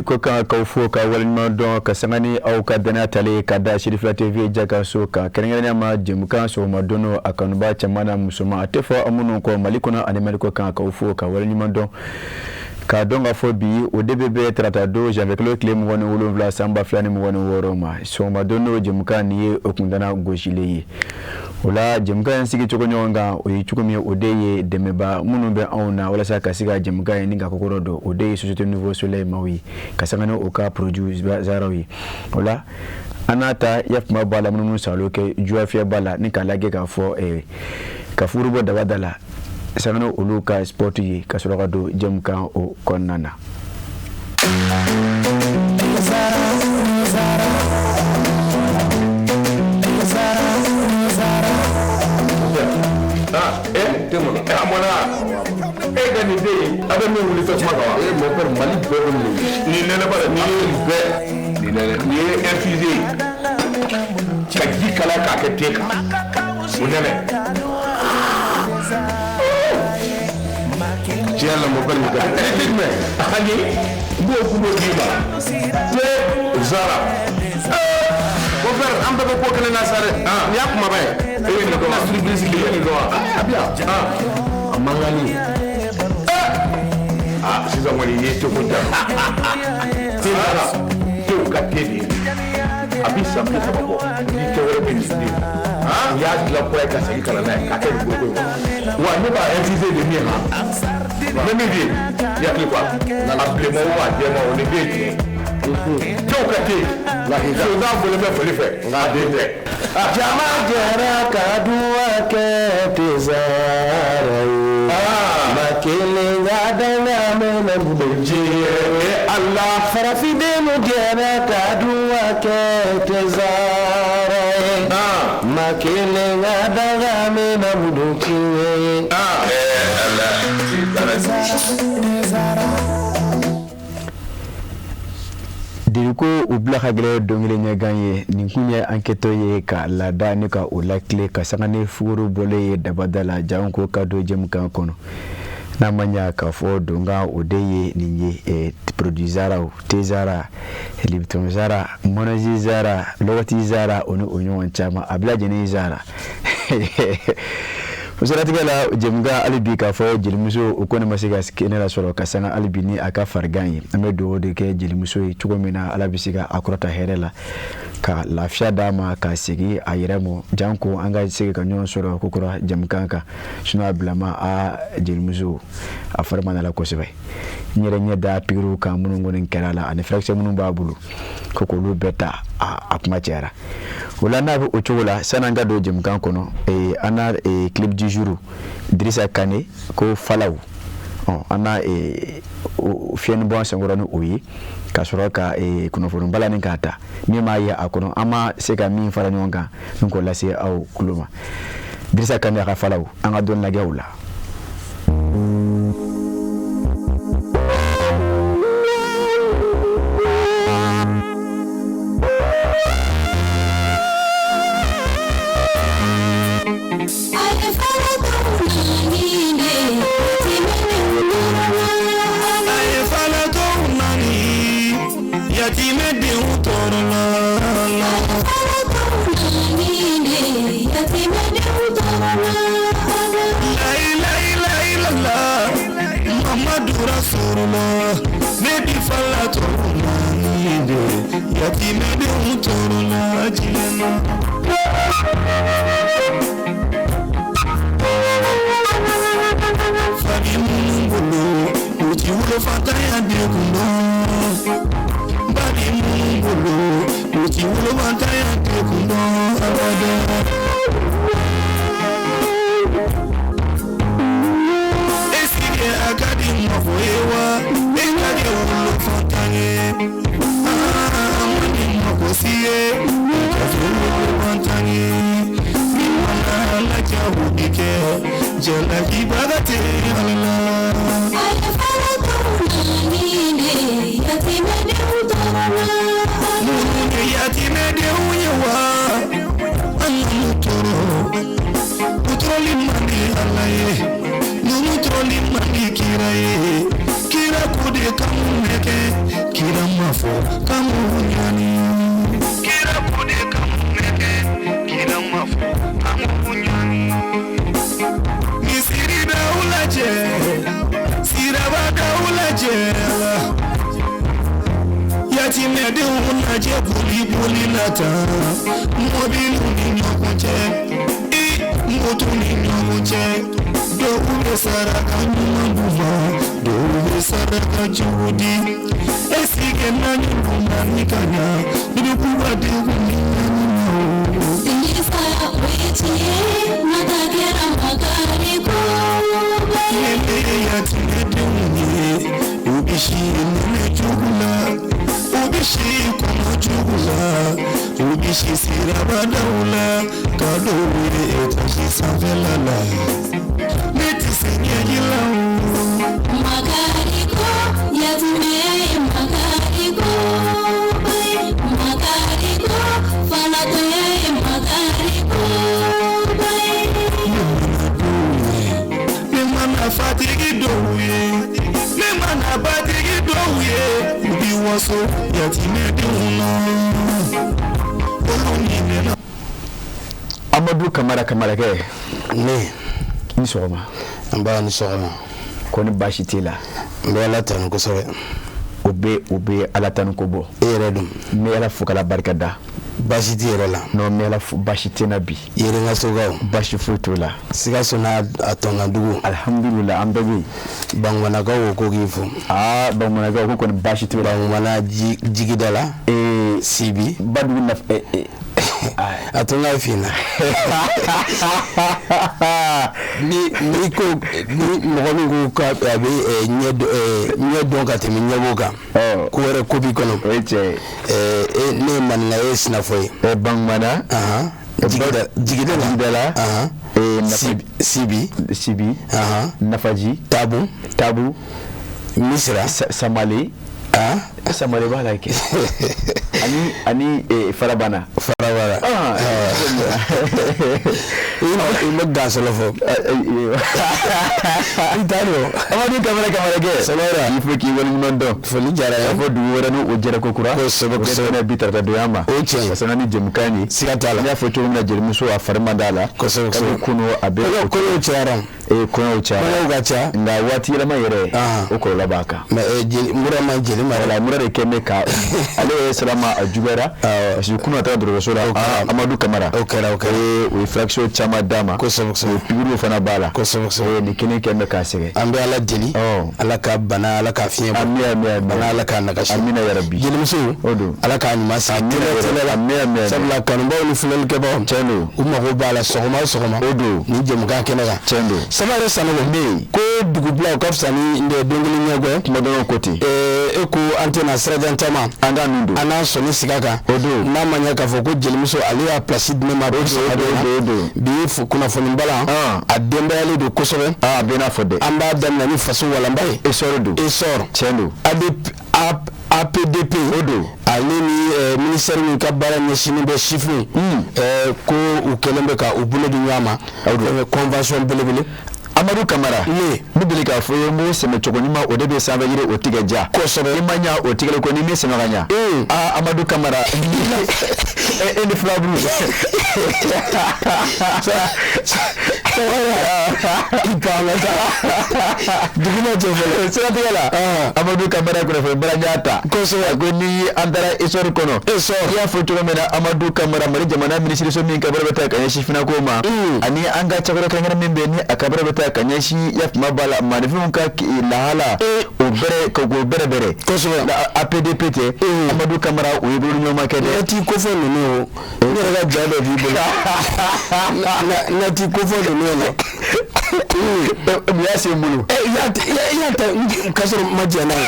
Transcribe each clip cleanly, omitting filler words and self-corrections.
kɔ kan k'aw fo ka waleɲuman dɔn ka sanga ni aw ka danaya talen ka da Sirifila TV jakaso kan, kɛrɛnkɛrɛnnenya ma jɛmukan sɔgɔma don a kanuba cɛman n'a musoman, a tɛ fɔ aw minnu kɔ Mali kɔnɔ ani Mali kɔ kan, k'aw fo ka waleɲuman dɔn k'a dɔn k'a fɔ bi o de bɛ bɛn tarata don janvier kalo tile 27 san 2026 ma. Sɔgɔma don jɛmukan nin ye o kundana gosilen ye. O la jɛmukan in sigi cogo ɲɔgɔn kan o ye cogo min, o de ye dɛmɛba minnu bɛ anw na walasa ka se ka jɛmukan in ni ka kɔkɔrɔ don, o de ye Société Nouveau Soleil maaw ye ka sanga ni o ka produit Zaraw ye. O la an n'a ta yafama b'a la minnu salo kɛ juwafiyɛ b'a la ni k'a lajɛ k'a fɔ ka furu bɔ daba da la sanga ni olu ka sport ye ka sɔrɔ ka don jɛmukan o kɔnɔna na. E ka nin den a bɛ min wuli tasuma kan wa? E mon père, Mali bɛɛ bɛ nin nin nɛnɛ ba nin ye bɛɛ nin nɛnɛ nin ye infusé ka ji kala k'a kɛ te kan o nɛnɛ. Tiɲɛ la mon père, nin ka di. E tɛ jumɛn? Ani n b'o gundo d'i ma. Te Zara. Mon père, an bɛɛ bɛ ko kelen na sa dɛ. Nin y'a kumaba ye. E ye nin dɔn wa? Surprise e ye nin dɔn wa? A bi yan. A mankan ni. Ah, sisan kɔni i ye teko ja. Te Zara. Tew ka te de ye. A bi san 30 bɔ. Ni tɛ wɛrɛ bɛ nin den. U y'a dilan kura ye ka segin ka na n'a ye k'a kɛ nin boloko in kɔnɔ. Wa ne b'a infusé de min han. N bɛ min di i hakili ko a la. A bilenman o a jɛman o ni den tiɲɛ. Tew ka te. Sonsan bɔlen bɛ foli fɛ nka a den tɛ. Jama jɛra ka duwa kɛ te Zara ye. Ma kelen ka danga mɛnɛ diɲɛ Ala. Farafindenw jɛra ka duwa kɛ te Zara ye. Ma kelen ka danga mɛnɛ diɲɛ ye. Ko u bila ka gɛlɛn dɔnkili ɲɛgan ye. Nin kun ye an kɛtɔ ye ka laada ni ka o lakile ka sanga ni fuguru bɔlen ye dabada la janko ka don jɛmukan kɔnɔ. N'a ma ɲa k'a fɔ donkan o de ye nin ye, produit Zaraw, te Zara, Lipton Zara, Monezi Zara, lɔgɔti Zara, o ni o ɲɔgɔn caman, a bɛɛ lajɛlen Zara. O siratigɛ la jɛmukan hali bi k'a fɔ jelimuso o kɔni ma se ka kɛnɛ lasɔrɔ ka sanga hali bi ni a ka farigan ye. An bɛ dugawu de kɛ jelimuso ye cogo min na Ala bɛ se ka a kɔrɔta hɛrɛ la ka lafiya d'a ma ka segin a yɛrɛ ma, janko an ka se ka ɲɔgɔn sɔrɔ kokura jɛmukan kan. Sinon a bilama a jelimuso a fari ma nana kosɛbɛ. N yɛrɛ ɲɛ da pikiriw kan minnu kɔni kɛra a la ani furakisɛ minnu b'a bolo ko k'olu bɛɛ ta, a kuma cayara. O la n'a bɛ o cogo la, sani an ka don jɛmukan kɔnɔ, an na clip du jour Dirisa Kane ko falaw, an na fiyɛni bɔ an senkɔrɔ ni o ye ka sɔrɔ ka kunnafoni balani k'a ta min b'a ye a kɔnɔ, an ma se ka min fara ɲɔgɔn kan ni k'o lase aw tulo ma. Dirisa Kane a ka falaw, an ka dɔɔni lajɛ o la. Kira ma fɔ k'an b'u ɲani. Kira ko de ka mun bɛ kɛ, kira ma fɔ k'an b'u ɲani. Misiri b'aw lajɛ, siraba k'aw lajɛ la. Yatimɛdenw lajɛ boli boli la tan, mɔbiliw ni ɲɔgɔn cɛ, i moto ni ɲɔgɔn cɛ. Dɔw bɛ saraka ɲuman d'u ma, dɔw bɛ saraka jugu di. Esike na ɲuman ni ka ɲa, duguba degun ni ɲani ma o. Sinisa o ye tiɲɛ ye, nata kɛra makari ko bɛɛ ye. Ne ye yatimɛdenw ye, u bɛ si nɛnɛ jugu la, u bɛ si kɔngɔ jugu la, u bɛ si sirabadaw la, ka dɔw ye etazi sanfɛla la. Ne tɛ se ɲɛji la o. Makari ko yatimɛ ye makari ko bɛɛ ye. Makari ko falatɔya ye makari ko bɛɛ ye. Ne mana fatigi dɔw ye, ne mana batigi dɔw ye, u bi waso yatimɛdenw na. Olu ɲinɛna. Amadu Kamara Kamarakɛ. Ne. I ni sɔgɔma. N ba ni sɔgɔma. Ko ni baasi t'e la? N bɛ Ala tanu kosɛbɛ. O bɛ Ala tanu ko bɔ. E yɛrɛ dun? N bɛ Ala fo k'Ala barika da. Baasi t'i yɛrɛ la? Non, n bɛ Ala fo, baasi tɛ n na bi. Yɛrɛngasokaw? Baasi foyi t'o la. Sikaso n'a a tɔnkandugu? Alihamudulila, an bɛɛ bɛ yen. Bangumanakaw ko k'i fo. Aa, Bangumanakaw ko kɔni baasi t'o la. Bangumana jigida la? Sibi. Badugu nafa. A to n k'a f'i ɲɛna. Ni ko ni mɔgɔ min ko k'a a bɛ ɲɛ dɔn ka tɛmɛ ɲɛbo kan. Ko wɛrɛ ko b'i kɔnɔ. O ye tiɲɛ ye. Ne ye maninka ye, sinafɔ ye. Bangumana. Jigida jigida la. Jigida la. Sibi. Sibi. Nafaji. Tabu. Tabu. Misira. Samale. Samale b'a la kɛ. Ani Farabana. Farabana. I ma gansɔlɔ fɔ. I t'a dɔn. Amadu Kamara Kamarakɛ. Sɔgɔma. Il faut k'i waleɲuman dɔn. Foli diyara n ye. K'a fɔ dugu wɛrɛ n'o jɛra ko kura. Kosɛbɛ kosɛbɛ. O bɛ bi tarata donya ma. O ye tiɲɛ ye. Ka sanga ni jɛmukan ye. Siga t'a la. N y'a fɔ cogo min na, jelimuso a fari man d'a la. Kosɛbɛ kosɛbɛ. Kabi kunu a bɛ. Kɔɲɔw cayara. Kɔɲɔw cayara. Kɔɲɔw ka ca. Nka waati yɛlɛma yɛrɛ. O kɔlɔlɔ b'a kan. Mais mura ma jeli ma. Wala mura de kɛ bɛ ka ale yɛrɛ sera ma a juguyara. Parce que kunu a taara dɔgɔtɔrɔso la. Amadu Kamara. O kɛra o kɛra. O ye furakisɛw caman d'a ma. Kosɛbɛ kosɛbɛ. O pikiriw fana b'a la. Kosɛbɛ kosɛbɛ. Nin kelen kɛ bɛ k'a sɛgɛn. An bɛ Ala deli. Ala ka bana Ala ka fiɲɛ bɔ. Ami ami ami. Bana Ala k'a nagasi. Amina yarabi. Jelimuso. O don. Ala k'a ɲuman sigi. Amina teliya la. Ami ami ami. Sabula kanubaw ni filɛlikɛbaw. Tiɲɛ don. U mago b'a la sɔgɔma o sɔgɔma. O don. Nin jɛmukan kɛnɛ kan. Tiɲɛ don. Sama yɛrɛ Sanogo. Ne ye. Ko dugubila o ka fisa ni don kelen ɲɛgɛn. Kuma dɔrɔn ko ten. E ko an tɛna sirajan caman. An ka min don. An n'an sɔnni sigi kan. O don. N'a ma ɲɛ k'a fɔ ko jelimuso ale y'a place di ne ma. O don. Bi kunnafoni balan. A denbayalen don kosɛbɛ. A bɛ n'a fɔ dɛ. An b'a daminɛ ni faso walanba ye. Essor don. Essor. Tiɲɛ don. APDP. O don. Ale ni ministère min ka baara ɲɛsinnen bɛ sifinw. Ko u kɛlen bɛ ka u bolo di ɲɔgɔn ma. O don. Convention belebele. Amadu Kamara. Ne. N bɛ deli k'a fɔ ye n ko sɛmɛcogo ɲuman o de bɛ sanfɛ yiri o tigɛ ja. Kosɛbɛ. I ma ɲa o tigɛli kɔ n'i m'i sɛmɛ ka ɲa. Aa Amadu Kamara. E ni filaburu. I k'an ka taa. Dugu ma jɛ fɔlɔ. Siratigɛ la. Amadu Kamara kunnafoni bara n y'a ta. Kosɛbɛ. A ko ni an taara Essor kɔnɔ. Essor. I y'a fɔ cogo min na Amadu Kamara Mali jamana minisiriso min ka baara bɛ taa ka ɲɛsin finako ma. Ani an ka cakɛda kɛrɛnkɛrɛn min bɛ yen ni a ka baara bɛ taa ka ɲɛsin yafama b'a la maaninfinw ka lahala. O bɛrɛ k'o bɛrɛ bɛrɛ. Kosɛbɛ. APDP tɛ. Amadu Kamara o ye bolodiɲɔgɔnma kɛ dɛ. Nati kofɔ ninnu o. Ne yɛrɛ ka ja dɔ b'i bolo. Nati kofɔ ninnu na. Mun y'a se n bolo. I y'a ta k'a sɔrɔ n ma jɛn n'a ye.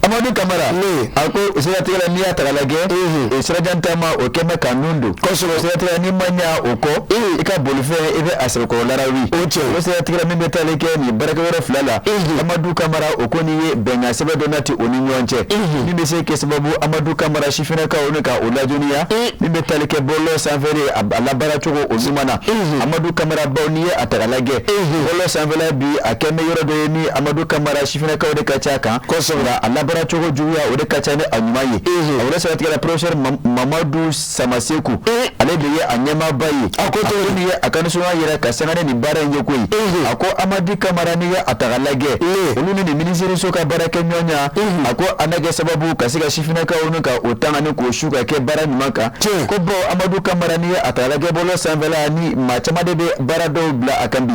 Amadu Kamara. Ne. A ko siratigɛ la n'i y'a ta k'a lajɛ. Sirajan taama o kɛ bɛ ka nun don. Kosɛbɛ. Siratigɛ la n'i ma ɲa o kɔ. I ka bolifɛn i bɛ a sɛbɛkɔrɔ larawi. O tiɲɛ. O siratigɛ la min bɛ taali kɛ nin baarakɛyɔrɔ fila la. Amadu Kamara o ko n'i ye bɛnkan sɛbɛn dɔ nati o ni ɲɔgɔn cɛ. Min bɛ se kɛ sababu Amadu Kamara sifinnakaw ni ka o ladɔnniya. Min bɛ taali kɛ bɔlɔlɔ sanfɛ de a labaara cogo o ɲuman na. Amadu Kamara baw n'i ye a ta ta k'a lajɛ, bɔlɔlɔ sanfɛla bi, a kɛ bɛ yɔrɔ dɔ ye ni Amadu Kamara, sifinnakaw de ka ca a kan. Nka a labaara cogo juguya, o de ka ca ni a ɲuman ye. A wɛrɛ siratigɛ la, professeur Mamadu Samaseku, ale de ye a ɲɛmaaba ye. A ko nin ye a ka nisɔndiya yɛrɛ ka sanga ni nin baara in ye koyi. A ko Amadu Kamara, n'i ye a ta k'a lajɛ, olu ni nin minisiriso ka baara kɛ ɲɔgɔn ya, a ko a na kɛ sababu ka se ka sifinnakaw ni ka o tanga ni k'o su ka kɛ baara ɲuman kan. Ko bawo Amadu Kamara, n'i ye a ta k'a lajɛ bɔlɔlɔ sanfɛla, ni maa caman de bɛ baara dɔw bila a kan bi,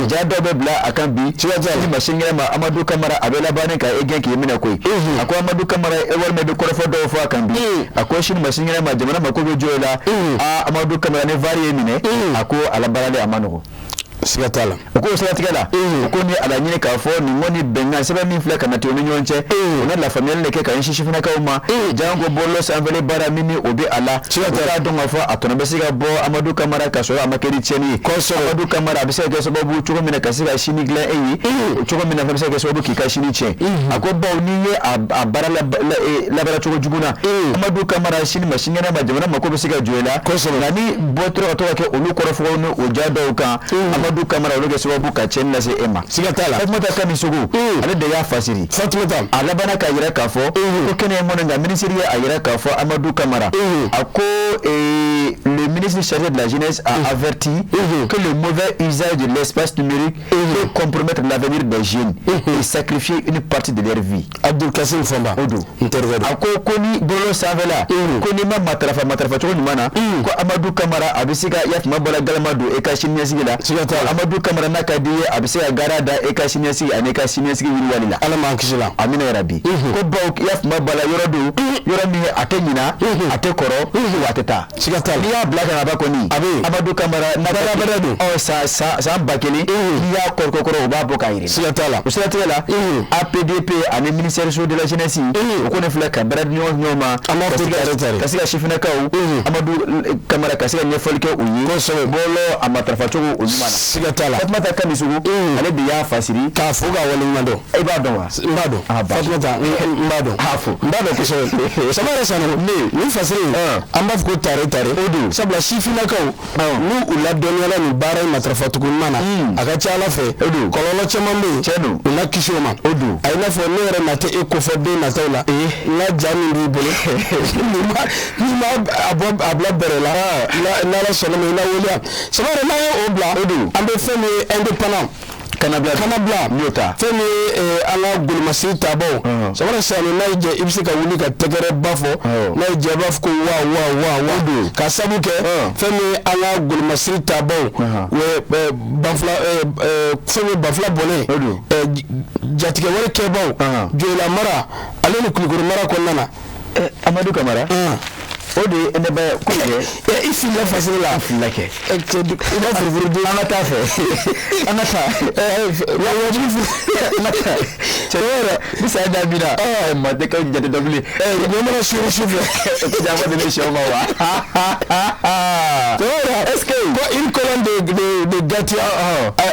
ja dɔw bɛ bila a kan bi, ni ma sinikɛnɛ ma, Amadu Kamara a bɛ laban ka e gɛn k'i minɛ koyi. A ko Amadu Kamara, e walima i bɛ kɔrɔfɔ dɔw fɔ a kan bi, a ko sini ma sinikɛnɛ ma, jamana mako bɛ jɔ i la. Aa, Amadu Kamara, ni VAR ye minɛ, a ko a labaaralen a ma nɔgɔn. Siga t'a la. O ko siratigɛ la, o ko ni a laɲini k'a fɔ nin kɔni bɛnkan sɛbɛn min filɛ ka na ten u ni ɲɔgɔn cɛ, o na lafaamuyali de kɛ ka ɲɛsin sifinnakaw ma, janko bɔlɔlɔ sanfɛla baara min ni o bɛ a la. O k'a dɔn k'a fɔ a tɔnɔ bɛ se ka bɔ Amadu Kamara ka sɔrɔ a ma kɛ ni tiɲɛni ye. Amadu Kamara, a bɛ se ka kɛ sababu cogo min na ka se ka sini dilan e ye, cogo min na fana bɛ se ka kɛ sababu k'i ka sini tiɲɛ. A ko bawo n'i ye a baara labaara cogo jugu na, Amadu Kamara, sini ma sinikɛnɛ ma, jamana mako bɛ se ka jɔ i la. Nka ni bɔ tora ka to ka kɛ olu kɔrɔfɔw ni o ja dɔw kan, Amadu Kamara, olu kɛ sababu ka tiɲɛni lase e ma. Siga t'a la. Fatumata Kamisogo, ale de y'a fasiri. Fatumata. A labanna k'a yira k'a fɔ ko kɛnɛ ye mɔnɛ, nka minisiri ye a yira k'a fɔ Amadu Kamara, a ko le ministre chargé de la jeunesse a averti que le mauvais usage de l'espace numérique peut compromettre l'avenir des jeunes et sacrifier une partie de leur vie. Abdul Kasim Famba. O don. N terikɛ don. A ko ko ni bɔlɔlɔ sanfɛla, ko n'i ma matarafa matarafa cogo ɲuman na, ko Amadu Kamara, a bɛ se ka yafama bɔla galama don e ka siniɲɛsigi la. Siga t'a la. Amadu Kamara, n'a ka di ye, a bɛ se ka gara da e ka siniɲɛsigi ani e ka siniɲɛsigi yiriwali la. Ala m'an kisi la. Amina yarabi. Ko bawo yafama bala yɔrɔ don, yɔrɔ min a tɛ ɲina, a tɛ kɔrɔ, wa a tɛ taa. Siga t'a la. N'i y'a bila ka na ba kɔni, A bɛ yen. Amadu Kamara, n'a ka Badabada don. Ɔ san san san 1000, n'i y'a kɔrɔ kɔrɔ, o b'a bɔ k'a yir'i la. Siga t'a la. O siratigɛ la, APDP ani ministère de la jeunesse, o kɔni filɛ ka baara di ɲɔgɔn ma. An b'a fɔ tare tare. Ka se ka sifinnakaw, Amadu Kamara, ka se ka ɲɛfɔli kɛ u ye. Bɔlɔ a matarafa cogo o ɲuman na. Siga t'a la. Fatumata Kamisogo, ale de y'a fasiri. K'a fo k'a waleɲuman dɔn. E b'a dɔn wa? N b'a dɔn. Ah, baasi. Fatumata, n b'a dɔn. A fo. N b'a dɔn kosɛbɛ. Sama yɛrɛ Sanogo. Ne nin fasiri in, an b'a fɔ ko tare tare. O don. Sabula sifinnakaw, n'u u ladɔnniyala nin baara in matarafa cogo ɲuman na, a ka ca Ala fɛ. O don. Kɔlɔlɔ caman bɛ yen. Tiɲɛ don. U na kisi o ma. O don. A ye n'a fɔ ne yɛrɛ na tɛ e kofɔ don nataw la. N ka ja min b'i bolo, n'i ma a bɔ a bila bɛrɛ la, n'Ala sɔnna ma, i na waleya. Sama yɛrɛ, n'an ye o bila. O don. An bɛ fɛn min ye indépendant. Kana bila. Kana bila. N y'o ta. Fɛn min ye an ka golomasiri tabaw. Samara Sanu, n'a y'i jɛ, i bɛ se ka wuli ka tɛgɛrɛ ba fɔ. N'a y'i jɛ, i b'a fɔ ko wa wa wa wa. Ka sabu kɛ fɛn min ye an ka golomasiri tabaw, banfula, fɛn min ye banfula bɔnɛ. O don. Jatigɛ wale kɛbaw. Joyila mara ale ni Kulukoro mara kɔnɔna na. Amadu Kamara. O de ye ne bɛ ko kɛ. I filila fasiri la. An filila kɛ. Cɛ, i b'a furufuru den. An ka taa fɛ. An ka taa. Wajibi furu. An ka taa. Cɛ yɛrɛ ni saya da min na. Maa tɛ k'aw jate dɔn bilen. Ɲɔ mana suuru su fɛ. O tɛ janfa de sɛw ma wa? Est-ce que quoi, une colonne de Gatia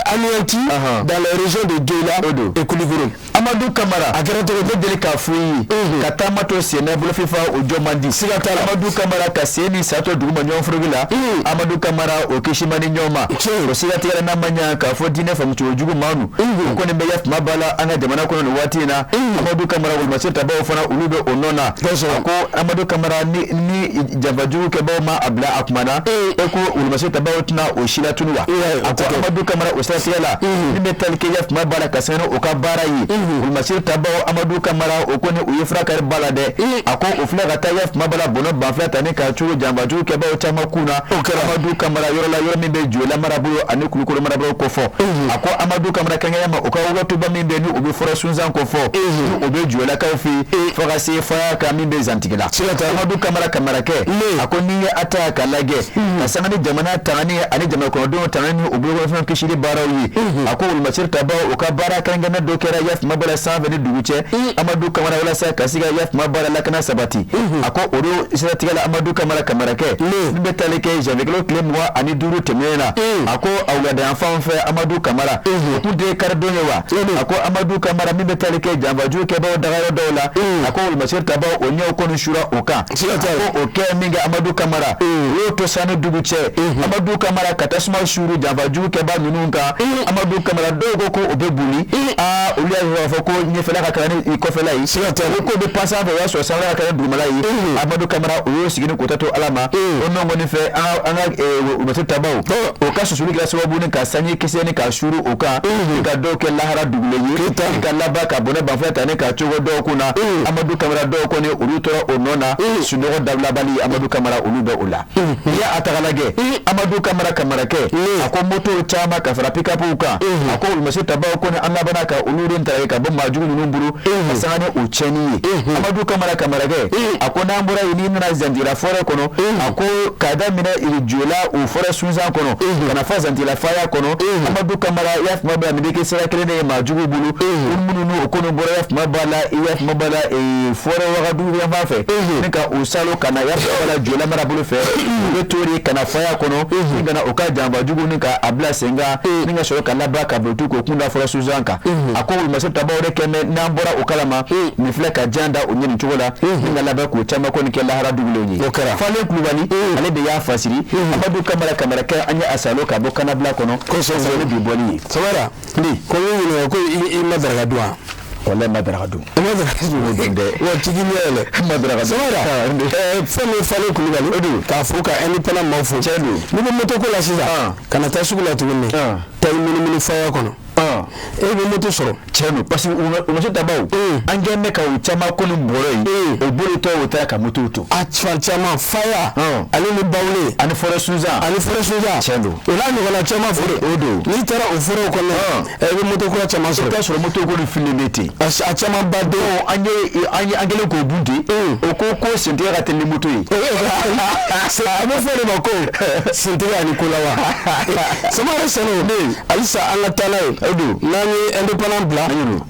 anéantie dans les régions de Dioïla et Koulikoro. Amadu Kamara. A kɛra cogo di? Ne deli k'a fɔ i ye. Ka taama to sen na bolofifa, o jɔ man di. Siga t'a la. Amadu Kamara, ka sen ni sa to duguma ɲɔgɔn foroki la. Amadu Kamara, o kisi man di ɲɔgɔn ma. O siratigɛ la, n'a ma ɲa k'a fɔ diinɛ faamucogo jugu maa nu. O kɔni bɛ ya tuma ba la an ka jamana kɔnɔ nin waati in na. Amadu Kamara, wolomasiri tabaw fana, olu bɛ o nɔ na. A ko Amadu Kamara, ni janfajugu kɛbaw ma a bila a kuma na, e ko wolomasiri tabaw tɛna o si latunu wa? A ko Amadu Kamara, o siratigɛ la, min bɛ tali kɛ ya tuma ba la ka sanga ni o ka baara ye. Wolomasiri tabaw, Amadu Kamara, o kɔni u ye furakari ba la dɛ. A ko o filɛ ka taa ya tuma ba la bɔnɔ banfila ta ni ka cogo janfajugu kɛbaw caman kun na. Amadu Kamara, yɔrɔ la, yɔrɔ min bɛ Joyila marabolo ani Kulukoro marabolo kofɔ. A ko Amadu Kamara, kɛrɛnkɛrɛnnenya ma, o ka wagatuba min bɛ ni o bɛ fɔra sunsan kofɔ, ni o bɛ Joyilakaw fɛ yen, fo ka se faya kan min bɛ Zantigila. Amadu Kamara, Kamarakɛ, a ko n'i ye a ta k'a lajɛ ka sanga ni jamana tangani ani jamana kɔnɔdenw tangani u bolokɔnɔfɛnw kisili baaraw ye, a ko wolomasiri tabaw, o ka baara kɛrɛnkɛrɛnnen dɔ kɛra yafama bala sanfɛ ni dugu cɛ, Amadu Kamara, walasa ka se ka yafama baara lakana sabati. A ko o de siratigɛ siratigɛ la, Amadu Kamara Kamarakɛ, min bɛ tali kɛ janvier kalo tile 25 tɛmɛnen na, a ko a wuladayanfan fɛ, Amadu Kamara, o kun tɛ karidon ye wa? A ko Amadu Kamara, min bɛ tali kɛ janfaju kɛbaaw dagayɔrɔ dɔw la, a ko wolomasiri tabaw, o ɲɛw kɔni sura o kan. A ko o kɛ min kɛ, Amadu Kamara, o y'o to sanni dugu cɛ, Amadu Kamara, ka tasuma suuru janfaju kɛbaa ninnu kan. Amadu Kamara, dɔw ko ko o bɛ boli, aa, olu y'a fɔ ko ɲɛfɛla ka kɛra ni kɔfɛla ye. O ko bɛ pan sanfɛ, o y'a sɔrɔ sanfɛla ka kɛra dugumala ye. Amadu Kamara, o y'o sigi ni k'o ta to Ala ma. O nɔ kɔni fɛ, an ka wolomasiri tabaw, o ka susuli kɛra sababu ni ka sanji kisɛ ni ka suuru o kan, ni ka dɔw kɛ lahara dugulen ye, ni ka laban ka bɔnɛ banfɛ ta ni ka cogo dɔw kun na. Amadu Kamara, dɔw kɔni, olu tora o nɔ na, sunɔgɔ dabilabali. Amadu Kamara, olu bɛ o la. N'i y'a ta k'a lajɛ, Amadu Kamara Kamarakɛ, a ko moto caman ka fara pikapuw kan, a ko wolomasiri tabaw kɔni, an labanna ka olu de ta ka bɔ maajugu ninnu bolo ka sanga ni o tiɲɛni ye. Amadu Kamara Kamarakɛ, a ko n'an bɔra yen, n'i nana Zantila forêt kɔnɔ, a ko k'a daminɛ Jola o forêt sunsan kɔnɔ ka na fɔ Zantila faya kɔnɔ, Amadu Kamara, i y'a faamu b'a la, nin bɛ kɛ sira kelen de ye maajuguw bolo, olu minnu n'o ko nin bɔra, i y'a faamu b'a la, i y'a faamu b'a la, forêt Wagadugu yanfan fɛ, ni ka o salo ka na, i y'a faamu b'a la, Jola marabolo fɛ, u bɛ to de ka na faya kɔnɔ, ni ka na o ka janfajugu ni ka a bila sen kan, ni ka sɔrɔ ka laban ka burutu k'o kun da forêt sunsan kan. A ko wolomasiri tabaw de kɛmɛ, n'an bɔra o kalama, nin filɛ ka jan da o ɲɛ nin cogo la, ni ka laban k'o caman kɔni kɛ lahara dugulenw ye. O kɛra. Falen Kulubali, ale de y'a fasiri. Amadu Kamara Kamarakɛ, an ye a salo ka bɔ kanabila kɔnɔ. Kosɛbɛ, ni bi bɔli ye. Samara, ko n ɲininka ko i ma daraka dun wa? Walayi, ma daraka dun. I ma daraka dun? Dun dɛ. Wa tigi ɲɛ yɛlɛ. Ma daraka dun. Samara, fɛn min ye Falen Kulubali, o don k'a fo, ka indépendant maaw fo. Tiɲɛ don. N'i bɛ moto ko la sisan, kana taa sugu la tuguni, taa i munumunu faya kɔnɔ, e bɛ moto sɔrɔ. Tiɲɛ don, parce que u ma se tabaw, an kɛn bɛ ka u caman kɔni bɔrɔ yen, o bolotɔ, o taara ka motow to. A fan caman, faya ale ni Bawule. Ani forêt sunsan. Ani forêt sunsan. Tiɲɛ don. O n'a ɲɔgɔnna caman fo. O don. N'i taara o forêt kɔnɔ, i bɛ moto kura caman I sɔrɔ. bɛ taa sɔrɔ moto kɔni fililen bɛ ten. A caman ba den. An ye an ye an kɛlen k'o bun ten, o ko ko sentigɛ ka teli ni moto ye. A bɛ fɔ o de ma ko sentigi ani kolawa. Samara Sanu, halisa an ka taa n'a ye. O don. N'an ye indépendant bila,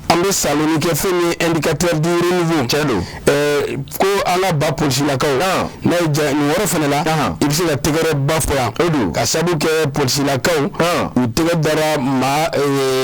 an bɛ saloni kɛ fɛn min ye indicateur du renouveau. Tiɲɛ don. Ko an ka ba polisilakaw, n'a ye ja nin yɔrɔ fana la, i bɛ se ka tɛgɛrɛ ba fɔ yan. O don. Ka sabu kɛ polisilakaw, u tɛgɛ dara maa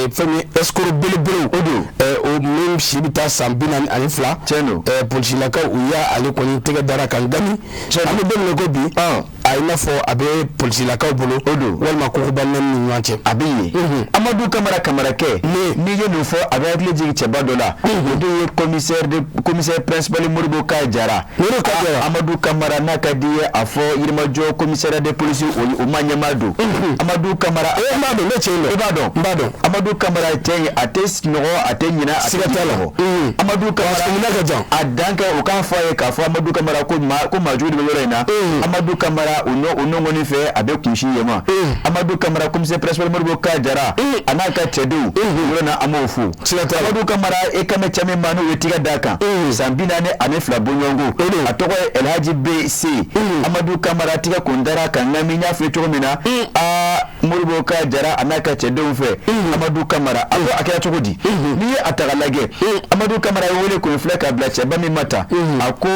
fɛn min escroc belebelew. O don. O min si bɛ taa san 42. Tiɲɛ don. Polisilakaw, u y'ale kɔni tɛgɛ dara kan gami. An bɛ don min na ko bi, a i n'a fɔ a bɛ polisilakaw bolo. O don. Walima kogoba naani ni ɲɔgɔn cɛ. A bɛ yen. Amadu Kamara Kamarakɛ, n'i ye nin fɔ, a bɛ hakili jigin cɛba dɔ la, o de ye commissaire de commissaire principal Modibo Ka Jara. Modibo Ka Jara. Amadu Kamara, n'a ka di ye a fɔ Yirimajɔ commissariat de police, o ma ɲɛmaa don. Amadu Kamara. E n b'a dɔn, ne cɛ in dɔn. I b'a dɔn. N b'a dɔn. Amadu Kamara, cɛ in, a tɛ sunɔgɔ, a tɛ ɲinɛ, a tɛ Siga t'a la. sunɔgɔ. Amadu Kamara. A minɛ ka jan. A dan kɛ o k'a fɔ a ye k'a fɔ Amadu Kamara ko maa ko maajugu de bɛ yɔrɔ in na. Amadu Kamara, o nɔ o nɔngɔnni fɛ, a bɛ kunsi yen ma. Amadu Kamara, commissaire principal Modibo Ka Jara, a n'a ka cɛdenw, yɔrɔ na, an b'o fo. Siga t'a la. Amadu Kamara, e kan bɛ cɛ min ma, n'o ye tigɛ d'a kan san 42 bɔɲɔgɔnko, a tɔgɔ ye Elhaji BC. Amadu Kamara, tigɛ kun dara kan, nka min y'a fɔ cogo min na, aa, Modibo Ka Jara a n'a ka cɛdenw fɛ. Amadu Kamara, a ko a kɛra cogo di? N'i ye a ta k'a lajɛ, Amadu Kamara ye wele kun filɛ ka bila cɛba min ma ta, a ko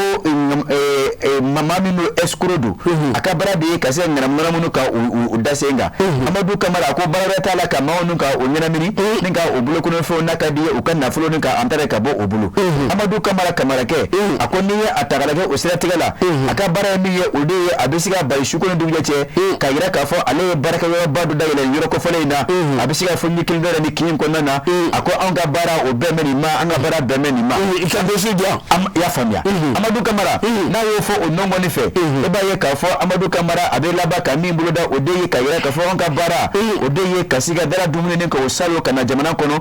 mama min don, escroc don, a ka baara de ye ka se ka ŋanamu ka u da sen kan. Amadu Kamara, a ko baara wɛrɛ t'a la ka maaw nu ka o ɲɛnamini ni ka o bolokɔnɔfɛnw, n'a ka di ye u ka nafolo ni ka an taara ka bɔ o bolo. Amadu Kamara Kamarakɛ, a ko n'i ye a ta k'a lajɛ o siratigɛ la, a ka baara ye min ye, o de ye a bɛ se ka bali su ko ni dugujɛ cɛ k'a yira k'a fɔ ale ye baarakɛyɔrɔba dɔ dayɛlɛ nin yɔrɔ kofɔlen in na, a bɛ se ka fɔ ɲɛ kelen dɔ yɛrɛ ni kin in kɔnɔna na. A ko anw ka baara, o bɛn bɛ nin ma, an ka baara bɛn bɛ nin ma. I ka dossier di yan. I y'a faamuya? Amadu Kamara, n'a y'o fɔ o nɔngɔnni fɛ, e b'a ye k'a fɔ Amadu Kamara, a bɛ laban ka min boloda, o de ye ka yira k'a fɔ anw ka baara, o de ye ka se ka dara dumuni ka o salo ka na jamana kɔnɔ,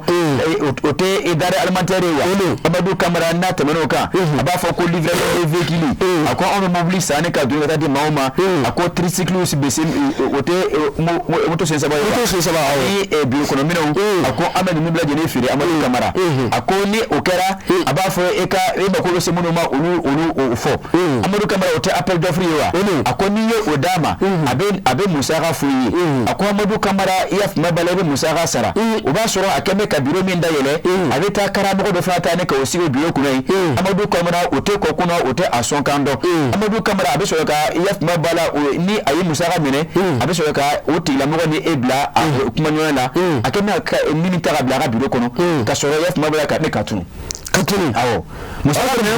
o tɛ denrée alimentaire ye wa? Amadu Kamara, n'a tɛmɛn'o kan, a b'a fɔ ko livraison de véhicule, a ko anw bɛ mobili san ni ka don ka taa di maaw ma. A ko tricycle bɛ se, o tɛ moto sen saba ye, moto sen saba, awɔ, ni biro kɔnɔ minɛnw. A ko an bɛ ninnu bɛɛ lajɛlen feere Amadu Kamara. A ko ni o kɛra, a b'a fɔ e ka e mako bɛ se minnu ma, olu o fɔ. Amadu Kamara, o tɛ appel d'offre ye wa? A ko n'i ye o d'a ma, a bɛ musaka f'u ye. A ko Amadu Kamara, i y'a faamuya b'a la, i bɛ musaka sara. O b'a sɔrɔ a kɛn bɛ ka biro min dayɛlɛ, a bɛ taa karamɔgɔ dɔ fana ta ne ka o sigi o biro kunna yen. Amadu Kamara, o tɛ kɔ kunna, o tɛ a sɔn kan dɔn. Amadu Kamara, a bɛ sɔrɔ ka, i y'a faamuya b'a la, ni a ye musaka minɛ, a bɛ sɔrɔ ka o tigilamɔgɔ ni e bila a kumaɲɔgɔnya la. A kɛn bɛ ka min ta ka bila a ka biro kɔnɔ, ka sɔrɔ, i y'a faamuya b'a la, ka ne ka tunu. Ka tunu. Awɔ, musaka minɛ,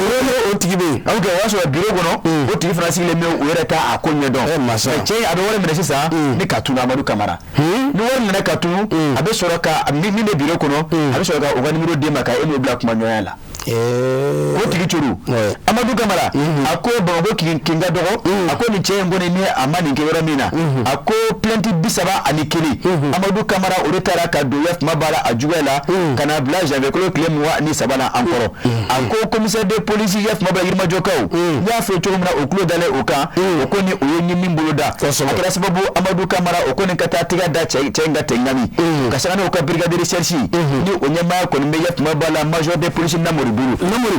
o tigi bɛ yen. Ok, o y'a sɔrɔ biro kɔnɔ, o tigi fana sigilen bɛ, o yɛrɛ t'a a ko ɲɛdɔn. Masa. Cɛ in, a bɛ wari minɛ sisan ni ka tunu. Amadu Kamara, ni wari minɛ ka tunu, a bɛ sɔrɔ ka min bɛ biro kɔnɔ, a bɛ sɔrɔ ka o ka numéro d'e ma, ka e n'o bila kumaɲɔgɔnya la. O tigi cogo. Amadu Kamara, a ko Bamakɔ kin ka dɔgɔ. A ko nin cɛ in kɔni, ni a ma nin kɛ yɔrɔ min na, a ko plainte 31, Amadu Kamara, o de taara ka don yafuma b'a la a juguya la, ka na bila janvier kalo tile 23 la an kɔrɔ. A ko commissaire de police, yafuma b'a la, Yirimajɔkaw, n y'a fɔ cogo min na, o tulo dalen o kan, o ko ni o ye ni min bolo da, a kɛra sababu Amadu Kamara, o ko nin ka taa tɛgɛ da cɛ in ka tɛngami ka sanga n'o ka brigade de recherche, ni o ɲɛmaaya kɔni bɛ yafuma b'a la, major de police Namori bolo.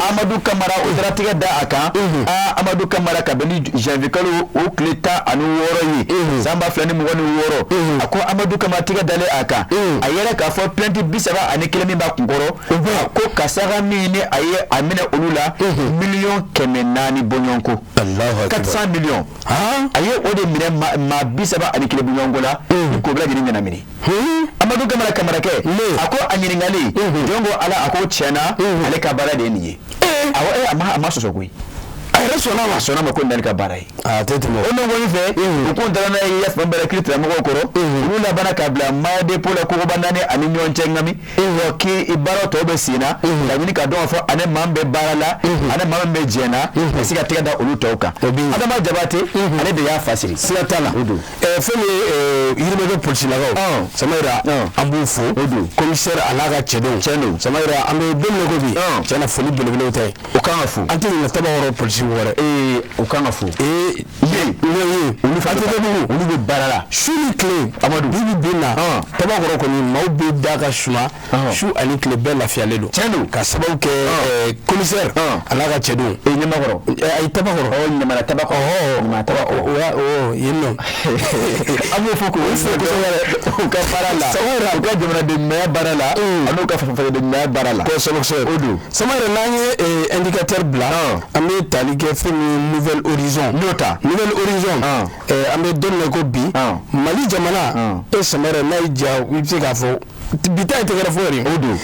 Amadu Kamara, o taara tɛgɛ da a kan. Aa, Amadu Kamara, ka bɛn ni janvier kalo o tile 16 ye, san 2026, a ko Amadu Kamara tɛgɛ dalen a kan, a yɛrɛ k'a fɔ plainte 31 min b'a kunkɔrɔ, a ko kasaga min ni a ye a minɛ olu la, 400 miliyɔn bɔɲɔgɔnko, 400 millions, a ye o de minɛ maa 31 bɔɲɔgɔnko la, k'o bɛɛ lajɛlen ɲɛnamini. Amadu Kamara Kamarakɛ, a ko a ɲininkalen, jɔn ko Ala, a ko tiɲɛna, ale ka baara de ye nin ye. Awɔ, a ma sɔsɔ koyi. A yɛrɛ sɔnna ma. A sɔnna ma ko nin ka baara ye. A tɛ tɛmɛ. O nɔgɔnin fɛ, u kun taara n'a ye yafa bɛrɛ kiiri tigilamɔgɔw kɔrɔ. Olu labanna k'a bila ma dépôt la kogoba naani ani ɲɔgɔn cɛ ŋami k'i baara tɔw bɛ sen na, ka ɲini ka dɔn k'a fɔ ani maa min bɛ baara la, ani maa min bɛ jɛn na, ka se ka tɛgɛ da olu tɔw kan. Adama Jabate, ale de y'a fasiri. Siga t'a la. Fɛn min ye Yirimajɔ polisilakaw, Samayira, an b'u fo. Commissaire a n'a ka cɛdenw. Tiɲɛ don. Samayira, an bɛ don min na ko bi, tiɲɛna, foli belebelew ta ye. O kan ka fo. An tɛ ɲinɛ Tabakɔrɔ polisiw kɔ dɛ. Ee, o kan ka fo. Ee, yen olu fana tɛ bugu. Olu bɛ baara la. Su ni tile. Amadu. Bi bi bi na, Tabakɔrɔ kɔni, maaw bɛ da ka suma, su ani tile bɛɛ lafiyalen don. Tiɲɛ don. Ka sababu kɛ commissaire a n'a ka cɛdenw. Ee, Ɲamakɔrɔ. Ayi, Tabakɔrɔ. Ɔ, Ɲamana Tabakɔrɔ. Ɲamana Tabakɔrɔ. O yen nɔ. An b'o fɔ k'o fo kosɛbɛ u ka baara la, u ka jamanaden baara la, ani u ka fasoden baara la. Kosɛbɛ kosɛbɛ. O don. Samayira, n'an ye indicateur bila, an bɛ tali kɛ fɛn min ye Nouvel Horizon. N'o ta. Nouvel Horizon, an bɛ don min na ko bi, Mali jamana, e Samayira, n'a y'i diya, i bɛ se k'a fɔ bi ta ye tɛgɛrɛ fɔ yɛrɛ. O don.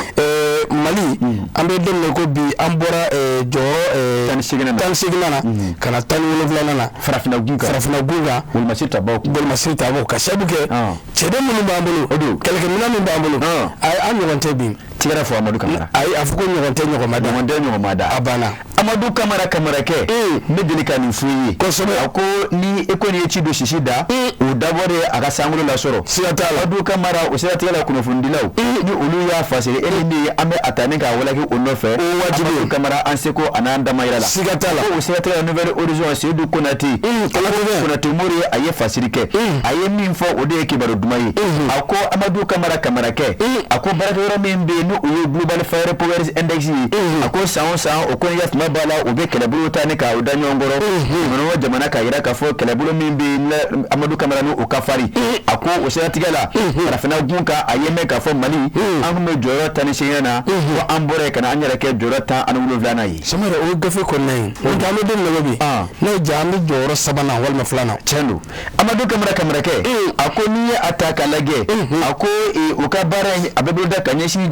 Mali, an bɛ don min na ko bi, an bɔra jɔyɔrɔ 18nan na. 18nan na ka na 17nan na. Farafinna gun kan. Farafinna gun kan. Bolimasiri tabaw kun. Bolimasiri tabaw, ka sababu kɛ cɛden minnu b'an bolo. O don. Kɛlɛkɛminɛn min b'an bolo. Ayi, an ɲɔgɔn tɛ bi. Tigɛrɛ fɔ Amadu Kamara. Ayi, a fɔ ko ɲɔgɔn tɛ ɲɔgɔn ma da. Ɲɔgɔn tɛ ɲɔgɔn ma da. A banna. Amadu Kamara Kamarakɛ, n bɛ deli ka nin f'i ye. Kosɛbɛ. A ko ni e ko nin ye ci don sisi da, o dabɔ de a ka sankolo lasɔrɔ. Siga t'a la. Amadu Kamara, o siratigɛ la, kunnafonidilaw ni olu y'a fasiri, e ni ne, an bɛ a ta ni k'a walaki o nɔfɛ. O wajibi. Amadu Kamara, an seko a n'an damayira la. Siga t'a la. Ko o siratigɛ la, Nouvel Horizon, Seydou Konate. Konate Mori, a ye fasiri kɛ. A ye min fɔ, o de ye kibaru duman ye. A ko Amadu Kamara Kamarakɛ, a ko baarakɛyɔrɔ min bɛ yen, ni o ye Global Fire Power Index ye, a ko san o san, o ko ni yafama b'a la, u bɛ kɛlɛbolo ta ni k'a da ɲɔgɔn kɔrɔ, jamana o jamana, k'a jira k'a fɔ kɛlɛbolo min bɛ yen, Amadu Kamara, ni o ka farin. A ko o siratigɛ la, farafinna gun kan, a ye mɛn k'a fɔ Mali, an tun bɛ jɔyɔrɔ 18nan na, ko an bɔra yen ka na an yɛrɛ kɛ jɔyɔrɔ 17nan ye. Samayira, o ye gafe kɔnɔna ye. O tɛ, an bɛ don min na ko bi, n'a ye ja, an bɛ jɔyɔrɔ sabanan walima filanan. Tiɲɛ don. Amadu Kamara Kamarakɛ, a ko n'i ye a ta k'a lajɛ, a ko u ka baara in, a bɛ boloda ka ɲɛsin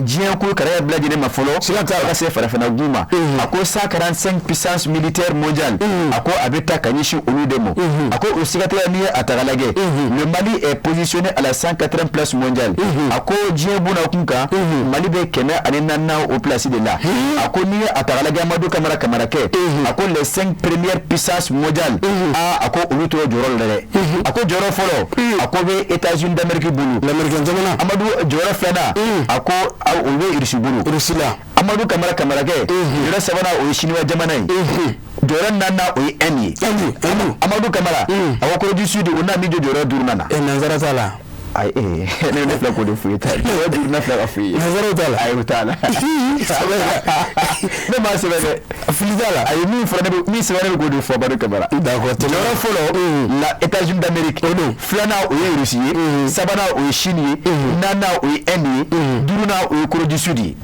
diɲɛ ko kɛrɛ bɛɛ lajɛlen ma fɔlɔ. Siga t'a la. Ka se farafinna gun ma. A ko 145 puissance militaire mondiale, a ko a bɛ taa ka ɲɛsin olu de ma. A ko o siratigɛ, n'i ye a ta k'a lajɛ, le Mali est positionné à la 104e place mondiale. A ko diɲɛ buna kun kan, Mali bɛ 104nan o place de la. A ko n'i ye a ta k'a lajɛ, Amadu Kamara Kamarakɛ, a ko les cinq premières puissances mondiales, aa, a ko olu t'o jɔyɔrɔ la dɛ. A ko jɔyɔrɔ fɔlɔ, a ko bɛ États-Unis d'Amérique bolo. L'Américain jamana. Amadu, jɔyɔrɔ filanan, a ko o bɛ Irisi bolo. Irisi la. Amadu Kamara Kamarakɛ, jɔyɔrɔ sabanan, o ye Siniwa jamana ye. Jɔyɔrɔ naaninan, o ye Inde ye. Inde. Amadu Kamara, a ko Corée du Sud, o n'a min jɔ jɔyɔrɔ duurunan na. Nanzara t'a la. Ayi, ne filɛ k'o de f'u ye, jɔyɔrɔ duurunan filɛ ka f'u ye. Nanzaraw t'a la. Ayi, o t'a la. Ne m'a sɛbɛn dɛ. Fili t'a la. Ayi, min fɔra ne bɛ min sɛbɛn, ne bɛ k'o de fɔ, Amadu Kamara. D'accord. Jɔyɔrɔ fɔlɔ la, États-Unis d'Amérique. O don. Filanan, o ye Russie ye. Sabanan, o ye Chine ye. Naaninan, o ye Inde ye. Duurunan, o ye Corée du Sud ye.